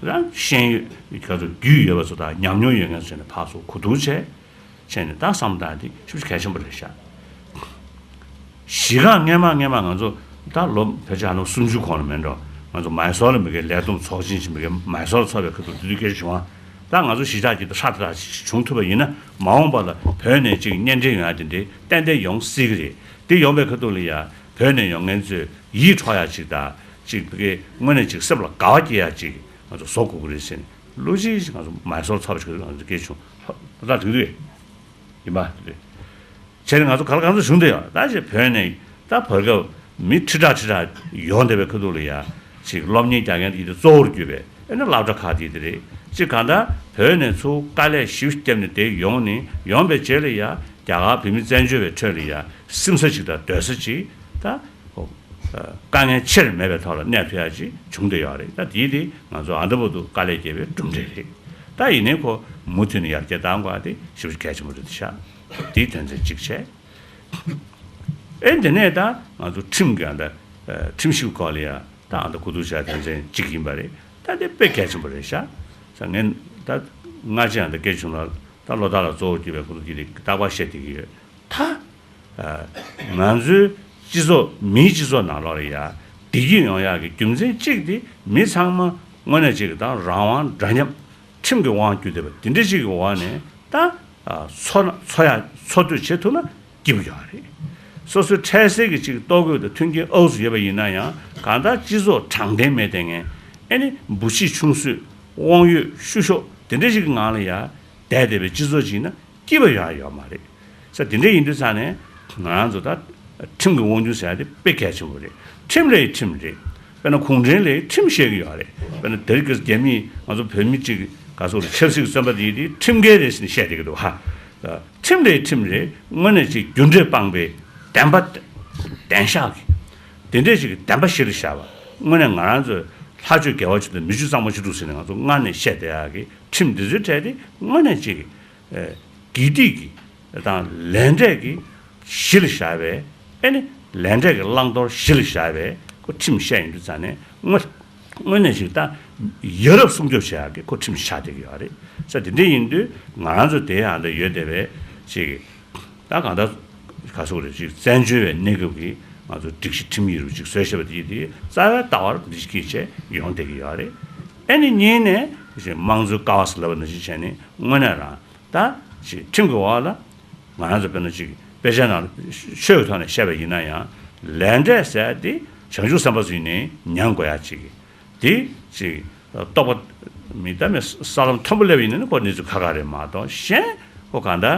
རང་ཤེས་ཡོད་ག་ཚོད་རྒྱུས་ཡོད་པ་ཚོ་དང་ཉམས་མྱོང་ཡོད་མཁན་ཚོ་ནས་ཕར་ཚུར་གོ་བསྡུར་བྱས། བྱས་ནས་ད་བསམ་སྟངས་དེ་ཞེ་པོ་ཅིག་གལ་ཆེན་པོ་རེད་ཤག་གཞིས་ཁག་སྔན་མ་སྔན་མ་ང་ཚོ་ད་ལོ་ཕལ་ཆེར་ཧ་ལམ་སུམ་ཅུ་གོང་ལ་མེད་འགྲོ། ང་ཚོ་མའི་སོར་ལ་མི་སྒེར་ལས་བསྡོམས་ཚོགས་ཆེན་ཞིག་མི་སྒེར་མའི་སོར་ཚོགས་པའི་ཁ་ཐུག་དེ་དུས་སྐད་ཆ་བྱུང་བ། ད་ང་ཚོ་གཞིས་ཆགས་ཀྱི་ཧྲ་ཏག་ཏག་ཅིག་བྱུང་ཐུབ་པ་ཡིན་ན། མ་འོངས་པ་ལ་བོད་ནས་ཅིག་གཉེན་འཕྲད་ཡོང་ཡ་དེ་འདྲའི་ཏན་ཏན་ཡོང་སྲིད་ཀྱི་རེད། དེ་ཡོང་པའི་ཁ་ཐུག་ལ་ཡ་བོད་ནས་ཡོང་མཁན་ཚོས་ཡིད་འཕྲོག་ཡ་ཅིག་དང་། ཅིག་དངོས་གནས་ཅིག་སེམས་ལ་དགའ་བ་སྐྱེ་ཡ་ཅིག་ང་ཚོ་བཟོ་དགོས་ཀྱི་རེད་ཟེར་ནས། ལོ་གཅིག་ང་ཚོ་མའི་སོར་ཚོགས་པ་ཞིག་ང་ཚོ་སྐད་བྱུང་། ད་དེ་དུས་ཡིན་པ་དེ་དུས་བྱས་ནས་ང་ཚོ་ག་ལ་གང་འཚམ་བྱུང་བསྡད་ཡོད། ད་ཅིག་བོད་ནས་ད་བར་སྐབས་མི་ཁྲི་ཕྲག་ཁྲི་ཕྲག་ཡོང་བསྡད་པའི་ཁ་ཐུག་ལ་ཡ་ཅིག་སློབ་གཉེར་རྒྱག་མཁན་དེ་གཙོ་བོར་གྱུར་པའི་ཨ་ནི་སློབ་གྲྭ་ཁག་དེ་དེ་རེད། ཅིག་གང་ལྟར་བོད་ནས་ཚུར་དཀའ་ལས་ཞེ་པོ་བརྒྱབ་ནས་དེ་ཡོང་ནས། ཡོང་པའི་རྗེས་ལ་ཡ་རྒྱ་གར་བོད་མི་བཙན་བྱོལ་བའི་ཁྲོད་ལ་ཡ་སིམ་ས་ཅིག་དང་སྡོད་ས་ཅིག་ད། དཀའ་ངལ་ཆེར་མེད་པའི་ཐོག་ལ་གནས་ཐུབ་ཡ་ཅིག་བྱུང་བསྡད་ཡོད་རེད། ད་དེའི་དེ་ང་ཚོ་ཨ་འདྲ་པོ་འདུག་དཀའ་ལས་བརྒྱབ་པའི་གྲུབ་འབྲས་རེད། ད་ཡིན་ནའི་ཁོ་མུ་མཐུད་ནས་ཡར་རྒྱས་གཏང་དགོས་ཡ་དེ་ཞེ་པོ་ཅིག་གལ་ཆེན་པོ་རེད་ཤག་དེའི་དོན་ཚན་གཅིག་བྱས། ཨེ་འདི་ནས་ད་ང་ཚོ་ཁྲིམས་ཀྱི་ཨ་ད་ཁྲིམས་ཞིབ་སྐོར་ལ་ཡ་ད་ཨ་ད་གོ་བསྡུར་བྱ་དོན་ཚན་གཅིག་ཡིན་པ་རེད། ད་དེ་དཔེ་གལ་ཆེན་པོ་རེད་ཤག་ས་ངས་ད་སྔ་ཕྱི་ཨ་ད་སྐད་ཆུང་ལ་ད་ལོ་ཟླ་ལ་གཙོ་བོ་གྱུར་པའི་གོ་བསྡུར་གྱི་རིགས་རྟག་པར་བཤད་བསྡད་ཀྱི་ཡོད། ད་ང་ཚོའི་སྤྱི་ཚོགས་མིའི་སྤྱི་ཚོགས་ནང་ལོགས་ལ་ཡ་བདེ་སྐྱིད་ཡོང་ཡག་གི་རྒྱུ་མཚན་གཅིག་དེ་མི་ཚང་མ་དངོས་གནས་གཅིག་གི་ད་རང་དབང་འདྲ་མཉམ་ཁྲིམས་ཀྱི་དབང་བརྒྱུད་བསྡད་པ་དེ་འདྲ་ཞིག་གི་འོག་ནས་ད་འཚོ་ན་འཚོ་ཡ་འཚོ་སྡོད་བྱེད་ཐུབ་ན་སྐྱིད་པོ་ཡོད་རེད། སོ་སོའི་འཕྲལ་སེལ་གྱི་ཅིག་ལྟོ་གོས་དང་མཐུན་རྐྱེན་ཨའུ་ཚུགས་ཡོད་པ་ཡིན་ན་ཡང་གང་ལྟར་སྤྱི་ཚོགས་དྲང་བདེན་མེད་དེ་ངས་ཨེ་ནི་འབུ་ཕྱི་ཆུང་གསོས་དབང་ཡོད་བཤུ་གཞོག་དེ་འདྲ་ཞིག་གི་ངང་ལ་ཡ་བསྡད་བསྡད་པའི་སྤྱི་ཚོགས་ཅིག་ཡིན་ན་སྐྱིད་པ་ཡོང་ཡ་ཡོད་མ་རེད། ས་དེ་འདྲ་ཡིན་དུས་ཙང་ནས་ང་རང་ཚོ་ད་ཁྲིམས་ཀྱི་དབང་སྒྱུར་ཟེར་ཡ་དེ་དཔེ་གལ་ཆེན་པོ་རེད། ཁྲིམས་ལས་ཁྲིམས་རེད། དཔེར་ན་གུང་ཁྲན་ལས་ཁྲིམས་བཤད་ཀྱི་ཡོད་རེད། དཔེར་ན་དེ་རིང་གི་རྒྱ་མིས་ང་ཚོ་བོད་མི་གཅིག་ག་ཚོད་རེད་ཆབ་སྲིད་ཀྱི་བཙོན་པ་དེ་དེ་ཁྲིམས་འགལ་རེད་ཟེར་ནས་བཤད་བསྡད་ཀྱི་འདུག་ཧ། ཁྲིམས་ལས་ཁྲིམས་རེད། དངོས་གནས་ཅིག་རྒྱུ་འབྲས་སྤངས་པའི་བདེན་པ་བདེན་ཤག་གི་དེ་འདྲས་ཅིག་གི་བདེན་པ་གཞི་ལ་བཞག་པ། དངོས་གནས་ང་རང་ཚོས་ལྷ་ཆོས་དགེ་བ་བཅུ་དང་མི་ཆོས་གཙང་མ་བཅུ་དྲུག་ཟེར་ནས་ང་ཚོ་སྔར་ནས་བཤད་བསྡད་ཡག་གི་ཁྲིམས་འདི་ཚོའི་གྲས་དེ་དངོས་གནས་ཅིག་དགེ་སྡིག་གི་དང་ལས་འབྲས་ཀྱི་གཞི་ལ་བཞག་པའི་ཨེ་ནི་ལས་འབྲས་ཀྱི་བླང་དོར་གཞི་ལ་བཞག་པའི་ཁོ་ཁྲིམས་བཤད་ཡོང་དུས་ཙང་ནས་དངོས་དངོས་གནས་ཤིག་ད་ཡ་རབས་སྲུང་སྐྱོབ་བྱེད་ཡག་གི་ཁོ་ཁྲིམས་ཆགས་བསྡད་ཀྱི་ཡོད་རེད། ས་དེ་འདྲ་ཡིན་དུས་ང་རང་ཚོ་དེ་ཡང་ད་ཡོད་བསྡད་པའི་ཅིག་ད་གང་ལྟར་ག་སོགས་རེད་ཅིག་བཙན་བྱོལ་བའི་གནས་སྐབས་ཀྱི་ང་ཚོ་སྒྲིག་གཞི་ཁྲིམས་ཡིག་རུ་ཅིག་བཟོས་བཞག་པ་དེ་དེ་རྩ་བའི་ལྟ་བར་འདི་ཅིག་བྱས་ཡོང་བསྡད་ཀྱི་ཡོད་རེད། ཨེ་ནི་གཉིས་ནས་ཅིག་དམངས་གཙོའི་ཀ་བ་ཟེར་ལབ་པ་ནང་བཞིན་བྱས་ནས་དངོས་གནས་རང་ད་ཅིག་ཁྲིམས་ཀྱི་འོག་ལ་ང་རང་ཚོ་དཔེར་ན་ཅིག་དཔེ་ཆ་ནང་ཆོས་ཀྱི་ཐོག་ནས་བཤད་པ་ཡིན་ན་ཡང་ལས་འབྲས་ཟེར་དེ་བྱང་ཆུབ་སེམས་དཔའ་ཚོ་ཡིན་ནའི་མྱང་དགོས་ཡ་ཅིག་དེ་ཅིག་རྟོགས་པ་མི་ད་མི་ས་ལམ་མཐོན་པོ་སླེབས་ཡིན་ན་ནི་ཁོ་གནས་ཚུལ་ཁ་ཁ་རེད་མ་གཏོགས་གཞན་ཁོ་གང་ལྟར་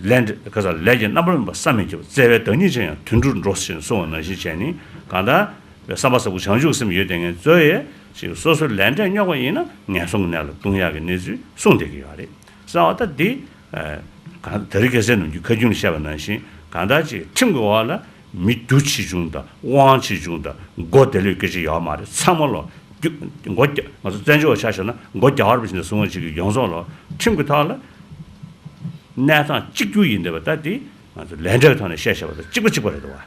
ལས་འབྲས་ག་ས་ལས་ཀྱི་རྣམ་པར་སྨིན་པ་བསམ་མི་ཁྱབ། བརྩེ་བའི་བདག་ཉིད་ཅན་ཡང་དུད་འགྲོར་འགྲོ་ཞེས་གསུངས་པ་ནང་བཞིན་བྱས་ནས་གང་ལྟར་བསམ་པ་ཟབ་པོ་བྱང་ཆུབ་སེམས་ཡོད་དེ་ངས་གཙོ་ཡས་ཅིག་སོ་སོའི་ལས་འབྲས་རྙོག་པ་ཡིན་ན་ངན་སོང་གི་གནས་ལ་ལྟུང་ཡག་གི་གནས་ཚུལ་གསུངས་བསྡད་ཀྱི་ཡོད་རེད། གསང་བ་ད་འདི་གང་ད་རེས་རྒྱལ་སྲས་ནམ་རྒྱུན་ཁ་རྒྱུན་ལ་བཤད་པ་ནང་བཞིན་གང་ལྟར་ཅིག་ཁྲིམས་ཀྱི་འོག་ལ་མི་རྒྱུ་ཆེ་ཆུང་དང་དབང་ཆེ་ཆུང་དང་མགོ་བདེ་ལོས་སྐད་ཆ་ཡོད་མ་རེད། ཚང་མ་ལོ་རྒྱུ་མགོ་རྒྱ་ང་ཚོ་བཙན་བྱོལ་བ་ཆ་བཞག་ན་མགོ་རྒྱ་བར་བ་ཞིག་ནས་བཟུང་བ་ཞིག་གི་ཡོངས་རྫོགས་ལོ་ཁྲིམས་ཀྱི་ཐོག་ལ་གནས་སྟངས་གཅིག་གྱུར་ཡིན་བསྡད་པ་ད་དེ་ང་ཚོ་ལས་འབྲས་ཐོག་ནས་བཤད་བཞག་པ་དང་གཅིག་པ་གཅིག་པ་རེད་འདུག་བ།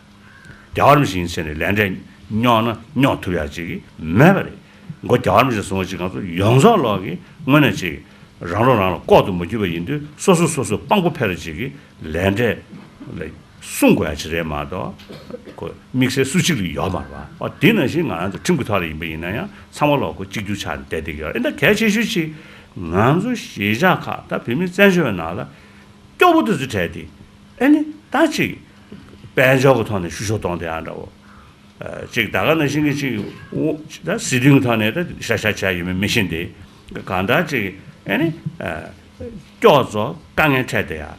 རྒྱ་བར་མི་ཞིག་ཡིན་ཟེར་ནས་ལས་འབྲས་རྙོག་ན་རྙོག་ཐུབ་ཡག་ཅིག་མེད་པ་རེད། མགོ་རྒྱ་བར་མི་ཞིག་སོང་བ་ཅིག་ང་ཚོ་ཡོངས་རྫོགས་ལོག་གི་དངོས་གནས་ཅིག་རང་བློ་རང་ལ་ལྐོག་ཏུ་མ་གྱུར་པ་ཡིན་དུས་སོ་སོ་སོ་སོ་དཔང་པོ་འཕེར་ཅིག་གི་ལས་འབྲས་ལ་སྲུང་དགོས་ཡག་ཅིག་རེད་མ་གཏོགས་ཁོ་དམིགས་བསལ་སུ་གཅིག་ལ་ཡོད་མ་རེད་བ། འོ་དེ་ནང་བཞིན་ང་རང་ཚོ་ཁྲིམས་ཀྱི་ཐོག་ལ་ཡིན་པ་ཡིན་ན་ཡང་ཚང་མ་ལོག་གོ་གཅིག་གྱུར་ཆགས་ནས་བསྡད་བསྡད་ཀྱི་ཡོད་རེད། ད་གལ་ཆེ་ཤོས་ཅིག་ང་ཚོ་གཞིས་ཆགས་ཁག་ད་བོད་མི་བཙན་བྱོལ་བའི་ནང་ལ་སྐྱོ་པོ་དེ་ཚོ་བྲལ་ཏེ་ཨེ་ནི་ད་ཅིག་དཔལ་འབྱོར་གྱི་ཐོག་ནས་བཤུ་གཞོག་གཏོང་བསྡད་ཡག་འདྲ་བོ། ཅིག་ད་ག་ནང་བཞིན་གྱི་ཅིག་ད་སྲིད་དོན་གྱི་ཐོག་ནས་ད་ཤ་ཤ་བྱས་ཡོད་མེད་མི་ཤེས་ཏེ། གང་ལྟར་ཅིག་ཨེ་ནི་སྐྱོ་ཚོ་དཀའ་ངལ་འཕྲད་བསྡད་ཡག་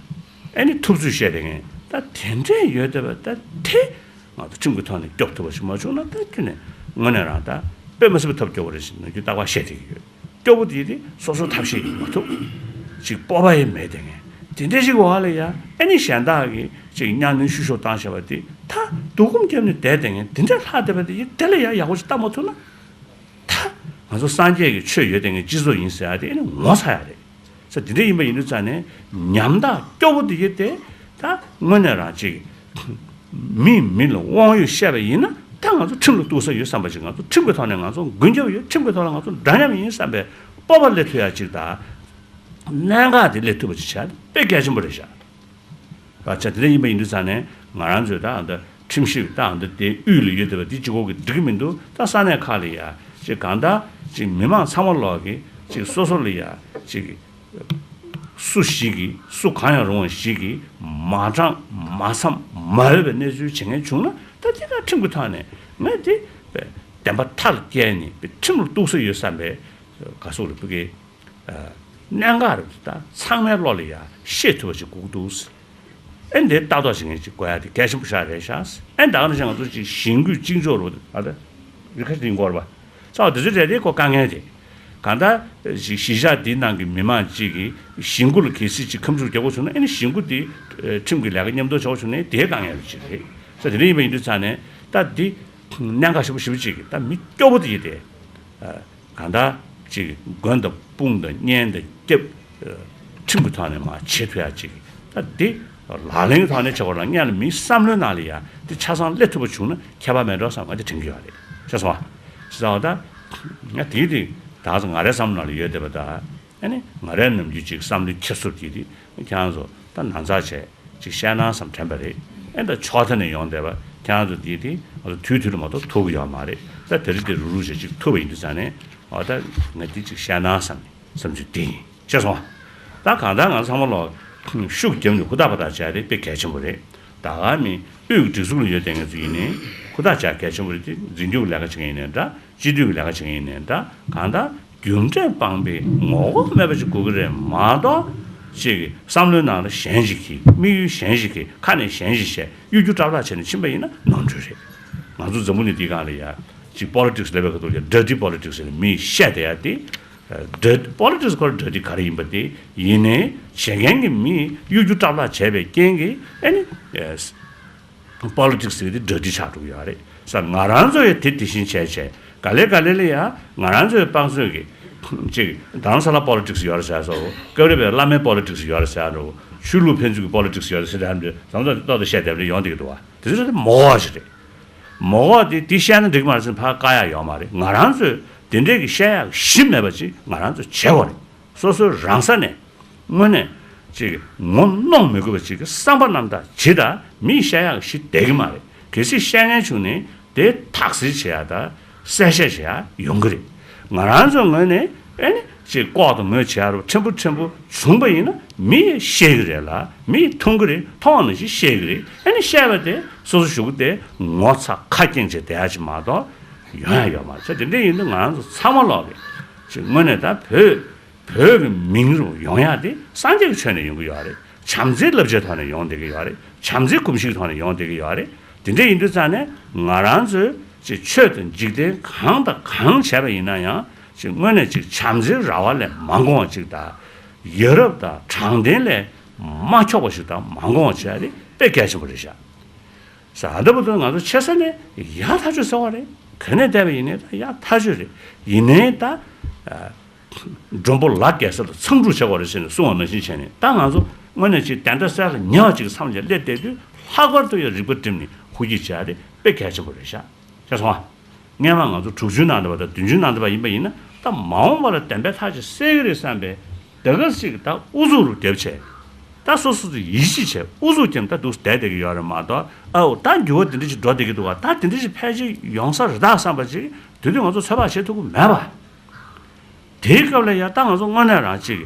ཨེ་ནི་ཐུབ་ཚོད་བཤད་བསྡད་མཁན་ད་དེ་འདྲས་ཡོད་བསྡད་པ་ད་དེ་ང་ཚོ་ཁྲིམས་ཀྱི་ཐོག་ནས་སྐྱོབ་ཐུབ་པ་ཞིག་མ་བྱུང་ན་ད་ཁྱོན་ནས་དངོས་གནས་རང་ད་དཔེ་མ་སྲིད་པ་ཐབས་སྐྱོ་བོ་རེད་ཟེར་ནས་རྒྱུ་རྟག་པར་བཤད་བསྡད་ཀྱི་ཡོད། སྐྱོ་པོ་དེ་དེ་སོ་སོ་ཐབས་ཤེས་ཡིན་མ་ཐུབ། ཅིག་སྤོབས་པ་ཡང་མེད་དེ་ངས་དེ་འདྲ་ཞིག་འོག་ལ་ཡ་ཨེ་ནི་གཞན་དག་གིས་ཅིག་གཉའ་གནོན་བཤུ་གཞོག་བཏང་བཞག་པ་དེ་ད་སྡུག་སྐོམ་བརྒྱབ་ནས་བསྡད་དེ་ངས་དེ་འདྲ་ལྷག་བསྡད་པ་དེ་ཡིན་དེ་ལ་ཡ་ཡག་པོ་ཞིག་བལྟ་མ་ཐུབ་ན་ད་ང་ཚོ་སངས་རྒྱས་ཀྱི་ཆོས་ཡོད་དེ་ངས་སྤྱི་ཚོགས་ཡིན་ཟེར་ཡ་དེ་ཨེ་ནི་ངོ་ཚ་ཡ་རེད། ས་དེ་འདྲ་ཡིན་པ་ཡིན་དུས་ཙང་ནས་ཉམ་ཐག་སྐྱོ་པོ་དེ་ཡིན་ཏེ་ད་དངོས་གནས་རང་ཅིག་མིས་མི་ལ་དབང་ཡོད་བཤད་པ་ཡིན་ན་ད་ང་ཚོ་ཁྲིམས་ལ་གཏུགས་ས་ཡོད་བསམ་པ་ཅིག་ང་ཚོ་ཁྲིམས་ཀྱི་ཐོག་ནས་ང་ཚོ་མགོན་སྐྱབས་ཡོད། ཁྲིམས་ཀྱི་ཐོག་ལ་ང་ཚོ་འདྲ་མཉམ་ཡིན་བསམ་པའི་སྤོབས་པ་སླེབས་ཐུབ་ཡ་ཅིག་དང་གནད་འགག་དེ་སླེབས་ཐུབ་པ་ཅིག་བྱས་ན་དཔེ་གལ་ཆེན་པོ་རེད་ཤག་ཨ་ཅག་དེ་འདྲ་ཡིན་པ་ཡིན་དུས་ཙང་ནས་ང་རང་ཚོས་ད་ཨ་འདི་ཁྲིམས་ཞིབ་ད་ཨ་འདི་དེ་དབུས་ལ་ཡོད་བསྡད་པ་དེ་གཅིག་པོ་གིས་འགྲིག་གི་མི་འདུག་ད་ས་གནས་ཁག་ལ་ཡ་ཅིག་གང་ལྟར་ཅིག་མི་མང་ཚང་མ་ལོག་གིས་ཅིག་སོ་སོ་ལ་ཡ་ཅིག་སུ་ཞིག་གིས་སུ་གང་ཡང་རུང་བ་ཞིག་གིས་མ་དྲང་མ་འཚམ་མ་འོས་པའི་གནས་ཚུལ་བྱེད་མཁན་བྱུང་ན་ད་དེ་ད་ཁྲིམས་ཀྱི་ཐོག་ནས་ངས་དེ་བདེན་པ་མཐའ་ལ་བསྐྱལ་ནས་ཁྲིམས་ལ་གཏུགས་ས་ཡོད་བསམ་པའི་ག་སོགས་རེད་བུ་གའི་གནད་འགག་རེད་ད་ཚང་མའི་བློ་ལ་ཡ་ཤེས་ཐུབ་པ་ཅིག་དགོས་ཀྱི་འདུག་ཨེ་འདི་ལྟ་རྟོག་བྱེད་མཁན་ཅིག་དགོས་ཡ་དེ་གལ་ཆེན་པོ་ཞིག་རེད་ཤག་ཨེ་ད་ག་ནང་བཞིན་ང་ཚོ་ཅིག་ཞིང་བཀོད་གཅིག་ལྕོགས་རུ་ཨ་ད་རི་ཁ་རིང་སྐོར་བ་ཚ་བ་དེ་ཚོའི་གྲས་དེ་ཁོ་དཀའ་ངལ་དེ་གང་ལྟར་གཞིས་ཆགས་འདིའི་ནང་གི་མི་མང་གཅིག་གིས་ཞིང་བཀོད་ལ་གལ་སྲིད་ཅིག་ཁམས་ཚུར་རྒྱག་དགོས་བྱུང་ན་ཨེ་ནི་ཞིང་བཀོད་དེ་ཁྲིམས་ཀྱི་ལས་ཀ་མཉམ་དུ་བྱ་དགོས་བྱུང་ན་དེའི་དཀའ་ངལ་རུ་ཅིག་རེད། ས་དེ་འདྲ་ཡིན་པ་ཡིན་དུས་ཙང་ནས་ད་འདི་གནད་འགག་ཞེ་པོ་ཞེ་པོ་ཅིག་གི་ད་མི་སྐྱོ་པོ་དེ་ཡིན་ཏེ། གང་ལྟར་ཅིག་མགོན་དང་དཔུང་དང་གཉེན་དང་སྐྱབས། ཁྲིམས་ཀྱི་ཐོག་ནས་མར་བྱེད་ཐུབ་ཡ་ཅིག་ད་འདི་ལག་ལེན་གྱི་ཐོག་ནས་བྱེད་དགོས་ལ། སྔོན་ལ་མིའི་བསམ་བློའི་ནང་ལ་ཡ་འདི་ཆ་ཚང་སླེབས་ཐུབ་པ་བྱུང་ན་ཁྱད་པར་མེད་འགྲོ་བསམ། ང་འདི་དྲན་གྱི་ཡོད་རེད། ཤེས་སོང་བ། ཤེས་སོང་བ། ད་ང་དེའི་དེ་ད་ང་རའི་བསམ་བློ་ནང་ལ་ཡོད་བསྡད་པ་ད། ཨ་ནི་ང་རའི་ནམ་རྒྱུན་ཅིག་བསམ་བློའི་འཁྱེར་སོ་དེ་དེ་ཁྱེད་རང་ཚོ་ད་ན་ཚ་བྱས། ཅིག་བཤད་ན་བསམ་དྲན་པ་རེད། ཨེ་ད་ཕྱོགས་མཐའ་ནས་ཡོང་བསྡད་པ་ཁྱེད་རང་ཚོ་འདི་དེ་ང་ཚོ་དུས་དུས་ལ་མ་གཏོགས་ཐུག་གི་ཡོད་མ་རེད། ད་དེ་རིང་དེ་རུག་རུག་བྱས་ཅིག་ཐུག་པ་ཡིན་དུས་ཙང་ནས་འོ་ད་ང་འདི་ཅིག་བཤད་ན་བསམ་ནས་བསམ་ཚུལ་འདི་ཡིན། ཤེས་སོང་ང་། ད་གང་ལྟར་ང་ཚང་མ་ལོག་ཤུགས་བརྒྱབ་ནས་ཧུར་ཐག་པ་ཐག་བྱས་རེད། དཔེ་གལ་ཆེན་པོ་རེད། ད་ག་མི་དབུས་ཀྱི་སྒྲིག་འཛུགས་ལ་ཡོད་བསྡད་མཁན་ཚོ་ཡིན་ནའི་ཧུར་ཐག་བྱས་གལ་ཆེན་པོ་རེད། དེ་འཛིན་སྐྱོང་གི་ལས་ཀ་བྱེད་མཁན་ཡིན་ནའི་འདྲ། སྤྱི་འཐུས་ཀྱི་ལས་ཀ་བྱེད་མཁན་ཡིན་ནའི་འདྲ། གང་ལྟར་རྒྱུ་འབྲས་སྤངས་པའི་ངོ་ལྐོག་མེད་པ་ཅིག་དགོས་ཀྱི་རེད་མ་གཏོགས། ཅིག་བསམ་བློའི་ནང་ལ་གཞན་ཞིག་གིས་དམིགས་ཡུལ་གཞན་ཞིག་གིས་ཁ་ནས་གཞན་ཞིག་བཤད་གཡོ་སྒྱུ་བཀྲ་ལྷག་བྱས་ནས་ཕྱིན་པ་ཡིན་ན་ནོར་འཁྲུལ་རེད། ང་ཚོ་འཛམ་བུ་གླིང་འདིའི་སྒང་ལ་ཡ་ཅིག་པོ་ལི་ཊིག་སི་ལབ་པའི་ཁ་ཐུག་ལ་ཌར་ཊི་པོ་ལི་ཊིག་སི་ཟེར་ནས་མིས་བཤད་བསྡད་ཡ་དེ། ཌར་ཊི་པོ་ལི་ཊིག་སི་ཁོ་རང་ཌར་ཊི་ག་རེ་ཡིན་པ་དེ་ཡིན་ནའི་བྱེད་མཁན་གྱི་མིས་གཡོ་སྒྱུ་བཀྲ་ལྷག་བྱས་པའི་རྐྱེན་གྱིས་ཨ་ནི། པོ་ལི་ཊིག་སི་ཟེར་དེ་ཌར་ཊི་ཆགས་འགྲོ་གི་ཡོད་རེད་ས། ང་རང་ཚོ་ཡང་དེ་དེ་བཞིན་བྱས་བྱས་ག་ལེ་ག་ལེ་ལ་ཡ་ང་རང་ཚོའི་དཔང་ཚོས་ཀྱི་ཅིག་དྷ་རམ་ས་ལ་པོ་ལི་ཊིག་སི་ཡོད་རེད་ཟེར་སོ། སྐབས་རེ་བའི་བླ་མའི་པོ་ལི་ཊིག་སི་ཡོད་རེད་ཟེར་འགྲོ། ཆོས་ལུགས་ཕན་ཚུན་གྱི་པོ་ལི་ཊིག་སི་ཡོད་རེད་ཟེར་འགྲོ། ཟམ་ཟམ་ཏོག་ཏོག་བཤད་བསྡད་པ་ཡོང་བསྡད་ཀྱི་འདུག་བ། དེ་ཚོ་མོ་ག་ཞིག་རེད། མོ་ག་དེ་དེ་བཤད་ན་འགྲིག་མ་རེད་ཟེར་ཕར་བཀག་ཡ་ཡོད་མ་རེད། ང་རང་ཚོས་དེ་འདྲས་ཀྱི་བཤད་ཡ་གཞི་མེད་པ་ཅིག་ང་རང་ཚོས་བྱེད་དགོས་རེད། སོ་སོའི་རང་ས་ནས་དངོས་གནས་ཅིག་ངོ་གནོང་མི་དགོས་པ་ཅིག་གི་བསམ་པ་རྣམ་དག་ཇི་ལྟར་མིས་བཤད་ཡག་ཞིག་བསྡད་ཀྱི་མ་རེད། གལ་སྲིད་བཤད་མཁན་བྱུང་ནས་དེ་དག་སེལ་བྱེད་ཡག་དང་གསལ་བཤད་བྱེད་ཡག་ཡོང་གི་རེད། ང་རང་ཚོའི་ངོས་ནས་ཨེ་ནི་ཅིག་ལྐོག་ཏུ་ངོས་བྱེད་ཡག་རུ་ཕྲན་བུ་ཕྲན་བུ་བྱུང་པ་ཡིན་ན་མིས་ཤེས་ཀྱི་རེད་ལ། མིས་མཐོང་གི་རེད། མཐོང་བ་ནང་བཞིན་ཤེས་ཀྱི་རེད། ཨེ་ནི་བཤད་པ་དེ་སོ་སོ་ཞུ་གི་དེ་ངོ་ཚ་ཁ་སྐྱེངས་བྱས་བསྡད་ཡག་ཅིག་མ་གཏོགས་ཡོང་ཡག་ཡོད་མ་རེད། དེ་འདྲ་ཡིན་དུས་ང་རང་ཚོ་ཚང་མ་ལོག་གི་ཅིག་དངོས་གནས་ད་བོད། བོད་ཀྱི་མིང་རུ་ཡོང་ཡག་དེ་སངས་རྒྱས་ཀྱི་ཆོས་ནས་ཡོང་གི་ཡོད་རེད། བྱམས་བརྩེའི་བསླབ་བྱའི་ཐོག་ནས་ཡོང་བསྡད་ཀྱི་ཡོད་རེད། བྱམས་བརྩེའི་གོམས་གཤིས་ཀྱི་ཐོག་ནས་ཡོང་བསྡད་ཀྱི་ཡོད་རེད། དེ་འདྲ་ཡིན་དུས་ཙང་ནས་ང་རང་ཚོས་ཅིག་ཆོས་དང་འཇིག་རྟེན་གང་དང་གང་བྱས་པ་ཡིན་ན་ཡང་ཅིག་དངོས་གནས་ཅིག་བྱམས་བརྩེའི་ར་བ་ལས་མ་འགོངས་པ་ཅིག་དང་། ཡ་རབས་དང་དྲང་བདེན་ལས་མ་འཁྱོག་པ་ཞིག་དང་མ་འགོངས་པ་བྱས་ཏེ་དཔེ་གལ་ཆེན་པོ་རེད་ཤག་ས་ཨ་འདྲ་པོ་དུ་ང་ཚོ་ཆེ་ས་ནས་ཡག་ཐག་ཆོད་ཟེར་བ་རེད། ག་ནས་བལྟས་པ་ཡིན་ནའི་ད་ཡག་ཐག་ཆོད་རེད། ཡིན་ནའི་ད། མགྲོན་པོ་ལ་རྒྱལ་ས་ལ་མཚང་འབྲུ་བྱ་བ་རེད་ཟེར་ནས་གསུང་བ་ནང་བཞིན་བྱས་ནས་ད་ང་ཚོ་དངོས་གནས་ཅིག་བདེན་མཐའ་གསལ་ལ་ཉེ་བ་ཅིག་མཚམས་ལ་སླེབས་བསྡད་དུས་ལྷག་པར་དུ་ཡང་རིག་པ་བསྒྲིམས་ནས་ཧུར་གྱིས་བྱས་ཏེ་དཔེ་གལ་ཆེན་པོ་རེད་ཤག་ཤེས་སོང་ཨ། སྔས་མ་ང་ཚོ་དྲུག་ཅུའི་ནང་དུ་བ་དང་བདུན་ཅུའི་ནང་དུ་བ་ཡིན་པ་ཡིན་ན་ད་མ་འོངས་པ་ལ་བདེན་པའི་ཐག་ཅིག་གསལ་གི་རེད་བསམ་པའི་དེ་ག་ཅིག་ད་ཨུ་ཚུགས་རུ་བརྒྱབ་བྱས། ད་སོ་སོ་ཚོ་ཡིད་ཆེས་བྱས་ཨུ་ཚུགས་ཀྱང་ད་འདུག་བསྡད་བསྡད་ཀྱི་ཡོད་རེད་མ་གཏོགས་ཨའོ་ད་འགྱུར་བ་དེ་འདྲ་ཞིག་འགྲོ་བསྡད་ཀྱི་འདུག་བ། ད་དེ་འདྲ་ཞིག་ཕལ་ཆེར་ཡོང་ས་རེད་ད་བསམ་པ་ཅིག་དེ་དུས་ང་ཚོ་ཚོད་དཔག་བྱེད་ཐུབ་ཀྱི་མེད་པ། དེའི་སྐབས་ལ་ཡང་ད་ང་ཚོ་དངོས་གནས་རང་ཅིག་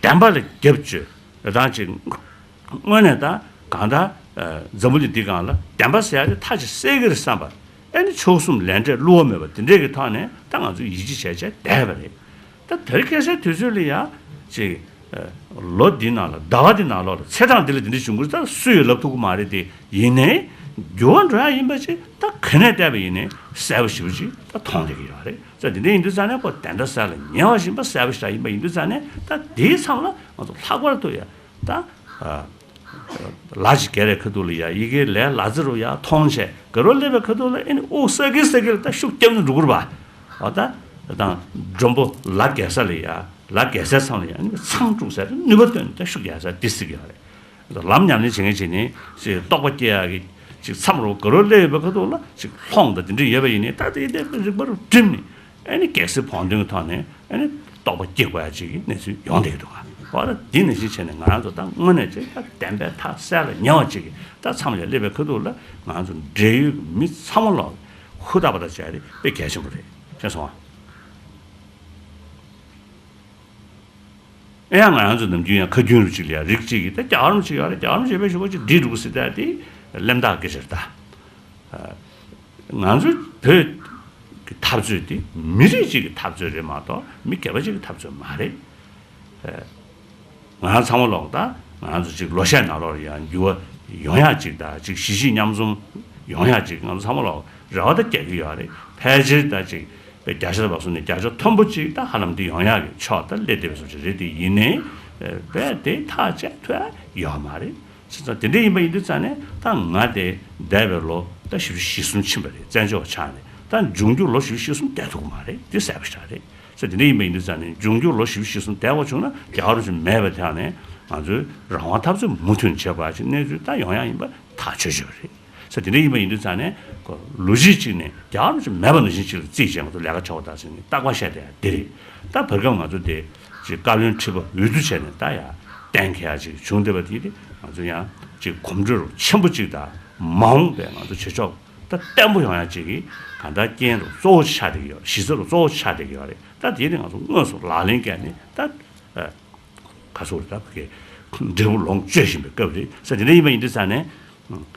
བདེན་པ་ལ་རྒྱབ་བཅོལ་རང་ཅིག་དངོས་གནས་ད་གང་ལྟར་འཛམ་བུ་གླིང་འདི་སྒང་ལ་བདེན་པ་ཟེར་ཡ་དེ་ཐག་ཅིག་གསལ་གྱི་རེད་བསམ་པ། ཨེ་ནི་མཆོག་གསུམ་ལས་འབྲས་བསླུ་བ་མེད་པ་དེ་འདྲས་ཀྱི་ཐོག་ནས་ད་ང་ཚོ་ཡིད་ཆེས་བྱས་བྱས་བསྡད་པ་རེད། ད་དེ་རིང་ཁ་སང་དུས་ཚོད་ལ་ཡ་ཅིག་ལོ་འདི་ནང་ལ་ཟླ་བ་འདི་ནང་ལོགས་ལ་ཚེས་གྲངས་འདི་ལ་འདི་འདྲ་བྱུང་གི་རེད་ད་སུས་ཡང་ལབ་ཐུབ་ཀྱི་མ་རེད་དེ། ཡིན་ནའི་འགྱུར་བ་འགྲོ་ཡ་ཡིན་པ་ཅིག་ད་ག་ནས་བལྟས་པ་ཡིན་ནའི་གསལ་པོ་ཞེ་པོ་ཅིག་ད་མཐོང་བསྡད་ཀྱི་ཡོད་རེད། ད་འདི་འདྲ་ཡིན་དུས་ཙང་ནས་ཁོ་བདེན་མཐའ་གསལ་ལ་ཉེ་བ་ཞིག་ཡིན་པ་གསལ་པོ་ཞིག་ཡིན་པ་ཡིན་དུས་ཙང་ནས་ད་དེའི་མཚམས་ལ་ང་ཚོ་ལྷག་པར་དུ་ཡ་ད། ལ་ཅིག་ག་རེ་ཁ་ཐུག་ལ་ཡ་ཡི་གེ་ལས་ལ་ཙི་རུ་ཡ་མཐོང་བྱས་ག་རུ་སླེབས་པའི་ཁ་ཐུག་ལ་ཨེ་ནི་དབུགས་ས་གི་ས་གི་ལ་ད་ཤུགས་རྒྱབ་ནས་འགྲོ་དགོས་རེད་པ། འོ་ད་དང་མགྲོན་པོ་ལ་རྒྱལ་ས་ལ་ཡ་ལ་རྒྱལ་སའི་མཚམས་ལ་ཡ་ཨེ་ནི་མཚང་དཀྲུགས་ས་དེ་ནུས་པ་བཏོན་ནས་ད་ཤུགས་རྒྱག་ས་འདི་སྲིད་ཀྱི་ཡོད་རེད། ལམ་ཉམས་ལེན་བྱེད་མཁན་བྱེད་ནི་ཅིག་རྟོགས་པ་སྐྱེ་ཡག་གི་ཅིག་མཚམས་རུ་ག་རུ་སླེབས་ཡོད་པའི་ཁ་ཐུག་ལ་ཅིག་ལྷོང་དང་དེ་འདྲ་ཡོད་པ་ཡིན་ནའི་ད་དེ་དེ་རིག་པ་རུ་བསྒྲིམས་ནས། ཨ་ནི་གལ་སྲིད་བོང་དོན་གྱི་ཐོག་ནས་ཨ་ནི་རྟོགས་པ་སྐྱེ་དགོས་ཡ་ཅིག་གི་གནས་ཚུལ་ཡོང་བསྡད་ཀྱི་འདུག་ག་འོ་ད་འདི་ནང་བཞིན་བྱས་ནས་ང་རང་ཚོ་ད་དངོས་གནས་ཅིག་ད་བདེན་པའི་ཐག་གསལ་ལ་ཉེ་བ་ཅིག་གི་ད་མཚམས་ལ་སླེབས་པའི་ཁ་ཐུག་ལ་ང་ཚོ་འབྲེལ་ཡོད་ཀྱི་མི་ཚང་མ་ལོག་ཧུར་ཐག་པ་ཐག་བྱས་ཏེ་དཔེ་གལ་ཆེན་པོ་རེད། ཤེས་སོང་ཨ། ཨེ་ཡང་ང་རང་ཚོ་ནམ་རྒྱུན་ཡང་ཁ་རྒྱུན་རུ་ཅིག་ལ་ཡང་རིགས་གཅིག་གིས་ད་རྒྱ་གར་མི་ཅིག་ཡོད་རེད། རྒྱ་གར་མི་ཅིག་ཡོད་པའི་ཞུ་བ་ཅིག་འདྲི་འགྲོ་གི་ཟེར་ད་དེ་གླེན་རྟགས་སྐད་ཆ་རེད་ད། ང་ཚོའི་བོད་ཀྱི་འཐབ་རྩོད་དེ་མི་རིགས་གཅིག་གི་འཐབ་རྩོད་རེད་མ་གཏོགས་མི་སྒེར་པ་གཅིག་གི་འཐབ་རྩོད་མ་རེད། ང་ཚང་མ་ལོག་ད་ང་ཚོ་གཅིག་ལོ་ཤས་ནང་ལོགས་ཡང་འགྱུར་བ་ཡོང་ཡག་གཅིག་དང་གཅིག་གཞིས་བྱེས་མཉམ་འཛོམས་ཡོང་ཡག་གཅིག་ང་ཚོ་ཚང་མ་ལོག་རེ་བ་ད་རྒྱག་གི་ཡོད་རེད། ཕལ་ཆེར་ད་གཅིག་བརྒྱ་ཆ་ལ་བབས་སོང་ནས་བརྒྱ་ཆ་མཐོན་པོ་གཅིག་ད་ཧ་ལམ་འདི་ཡོང་ཡག་གི་ཕྱོགས་ད་སླེབས་བསྡད་པའི་བཟོ་ཅིག་རེད། དེ་ཡིན་ནའི་རྦད་དེ་ཐག་བཅད་ཐུབ་ཡག་ཡོད་མ་རེད། ཟེར་ཙང་དེ་འདྲ་ཡིན་པ་ཡིན་དུས་ཙང་ནས་ད་ང་དེ་འདས་པའི་ལོ་ད་བཞི་བཅུ་ཞེ་གསུམ་ཕྱིན་པ་རེད། བཙན་བྱོལ་བ་ཆགས་ནས་ད་འབྱུང་འགྱུར་ལོ་བཞི་བཅུ་ཞེ་གསུམ་བསྡད་ཐུབ་ཀྱི་མ་རེད། དེ་གསལ་པོ་ཞིག་རེད། ཟེར་དེ་འདྲ་ཡིན་པ་ཡིན་དུས་ཙང་ནས་འབྱུང་འགྱུར་ལོ་བཞི་བཅུ་ཞེ་གསུམ་བསྡད་པ་བྱུང་ན་རྒྱལ་བ་རིན་པོ་ཆེ་མེད་པའི་ཐད་ནས་ང་ཚོའི་རང་དབང་འཐབ་རྩོད་མུ་མཐུད་བྱེད་དགོས་ཡ་ཅིག་གནས་ཚུལ་ད་ཡོང་ཡ་ཡིན་པ་ཐག་ཆོད་ཆོད་རེད། ཟེར་དེ་འདྲ་ཡིན་པ་ཡིན་དུས་ཙང་ནས་ཁོ་ལོ་གཅིག་གཅིག་ནས་རྒྱལ་བ་རིན་པོ་ཆེ་མེད་པ་ནང་བཞིན་ཅིག་ལ་རྩིས་བྱས་ང་ཚོ་ལས་ཀ་བྱེད་པ་དང་ཟེར་ནས་རྟག་པར་བཤད་བསྡད་ཡ་དེ་རེད། ད་བར་སྐབས་ང་ཚོ་དེ་ཅིག་བཀའ་བློན་ཁྲི་པ་འོས་བསྡུ་བྱས་ནས་ད་ཡ་གཏན་འཁེལ་ཡ་ཅིག་བྱུང་བསྡད་པ་དེ་དེ་ང་ཚོ་ཡང་ཅིག་གོམ་བགྲོད་ཆེན་པོ་ཅིག་དང་མ་འོངས་པའི་ང་ཚོ་བྱེད་ཕྱོགས་ད་བརྟན་པོ་ཡོང་ཡ་ཅིག་གི་གང་ལྟར་རྐྱེན་རུ་གཙོ་བོ་ཆགས་བསྡད་ཀྱི་ཡོད་རེད། གཞི་རྩ་རུ་གཙོ་བོ་ཆགས་བསྡད་ཀྱི་ཡོད་རེད། ད་དེ་ནི་ང་ཚོ་དངོས་སུ་ལག་ལེན་བཀལ་ནས་ད་ཨ། ག་སོགས་རེད། ད་བོད་སྐད་འབྲས་བུ་ལོངས་སྤྱོད་བཞིན་པའི་སྐབས་རེད། ཟེར་དེ་འདྲ་ཡིན་པ་ཡིན་དུས་ཙང་ནས་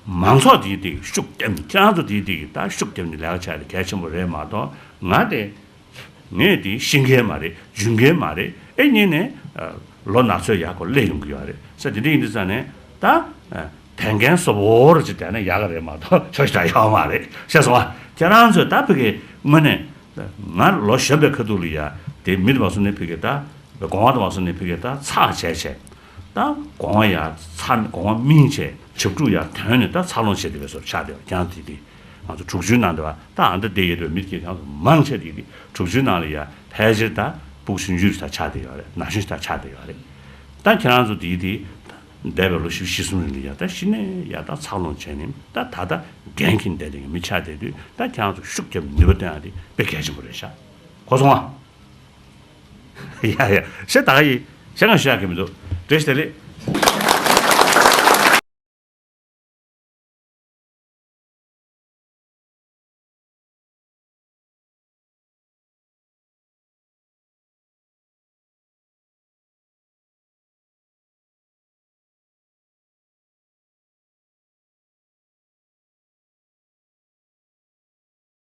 མང་ཚོགས་དེའི་སྟེང་ཤུགས་བརྒྱབ་ནས་ཁྱེད་རང་ཚོ་དེའི་སྟེང་གི་ད་ཤུགས་བརྒྱབ་ནས་ལས་ཀ་བྱ་ཡ་དེ་གལ་ཆེན་པོ་རེད་མ་གཏོགས་ང་དེ་ངས་དེ་ཤེས་མཁན་མ་རེད། འཇོན་མཁན་མ་རེད། ཨེ་ཉིན་ནས་ལོ་ན་ཚོད་ཡག་པོ་སླེབས་ཡོང་གི་ཡོད་རེད། ཟེར་དེ་འདྲ་ཡིན་དུས་ཙང་ནས་ད་དེང་གན་སོ་བོར་ཅིག་བསྡད་ན་ཡག་ག་རེད་མ་གཏོགས་ཆོག་ཤེས་ད་ཡོད་མ་རེད། ཤེས་སོང་ཨ། ཁྱེད་རང་ཚོས་ད་བོད་སྐད་དངོས་གནས་ང་ལོ་གཞོན་པའི་ཁ་ཐུག་ལ་ཡ་དེ་མི་དུ་བ་སོ་ནས་བོད་སྐད་ད་གོང་བ་དུ་བ་སོ་ནས་བོད་སྐད་ད་ཚགས་བྱས་བྱས་ད་གོང་བ་ཡ་ཚ་གོང་བ་སྨིན་བྱས་བྱབ་ཕྲུག་ཡ་དོན་ནས་ད་འཚར་ལོངས་བྱས་དེ་བས་སོར་ཆགས་བསྡད་པ་ཀྱང་དེ་དེ་ང་ཚོ་དྲུག་ཅུའི་ནང་དུ་བ་ད་ཨ་མདའ་བསྡད་ཡོད་དུ་མི་སྐད་ཀྱང་མང་ཆེ་དེ་དེ་དྲུག་ཅུའི་ནང་ལ་ཡ་ཕལ་ཆེར་ད་ཕྲུ་གུ་ཆུང་ཆུང་ཞིག་ད་ཆགས་བསྡད་ཡོད་རེད། ན་གཞོན་ཞིག་ད་ཆགས་བསྡད་ཡོད་རེད། ད་ཁྱེད་རང་ཚོ་དེ་དེ་འདས་པའི་ལོ་བཞི་བཅུ་ཞེ་གསུམ་རིང་ལ་ཡ་ད་གཞི་ནས་ཡ་ད་འཚར་ལོངས་བྱས་ནས་ད་ད་ལྟ་འགན་འཁྱེར་བསྡད་དེ་མི་ཆགས་བསྡད་དུས་ད་ཁྱེད་རང་ཚོ་ཤུགས་རྒྱབ་ནུས་པ་བཏོན་ཡ་དེ་དཔེ་གལ་ཆེན་པོ་རེད་ཤག་གོ་སོང་ཨ། ཡ་ཡ་ཤ་ད་ག་ཡི་ཤ་ང་ཤ་གི་མི་འདུག་འགྲེལ་བཤད་ལེ།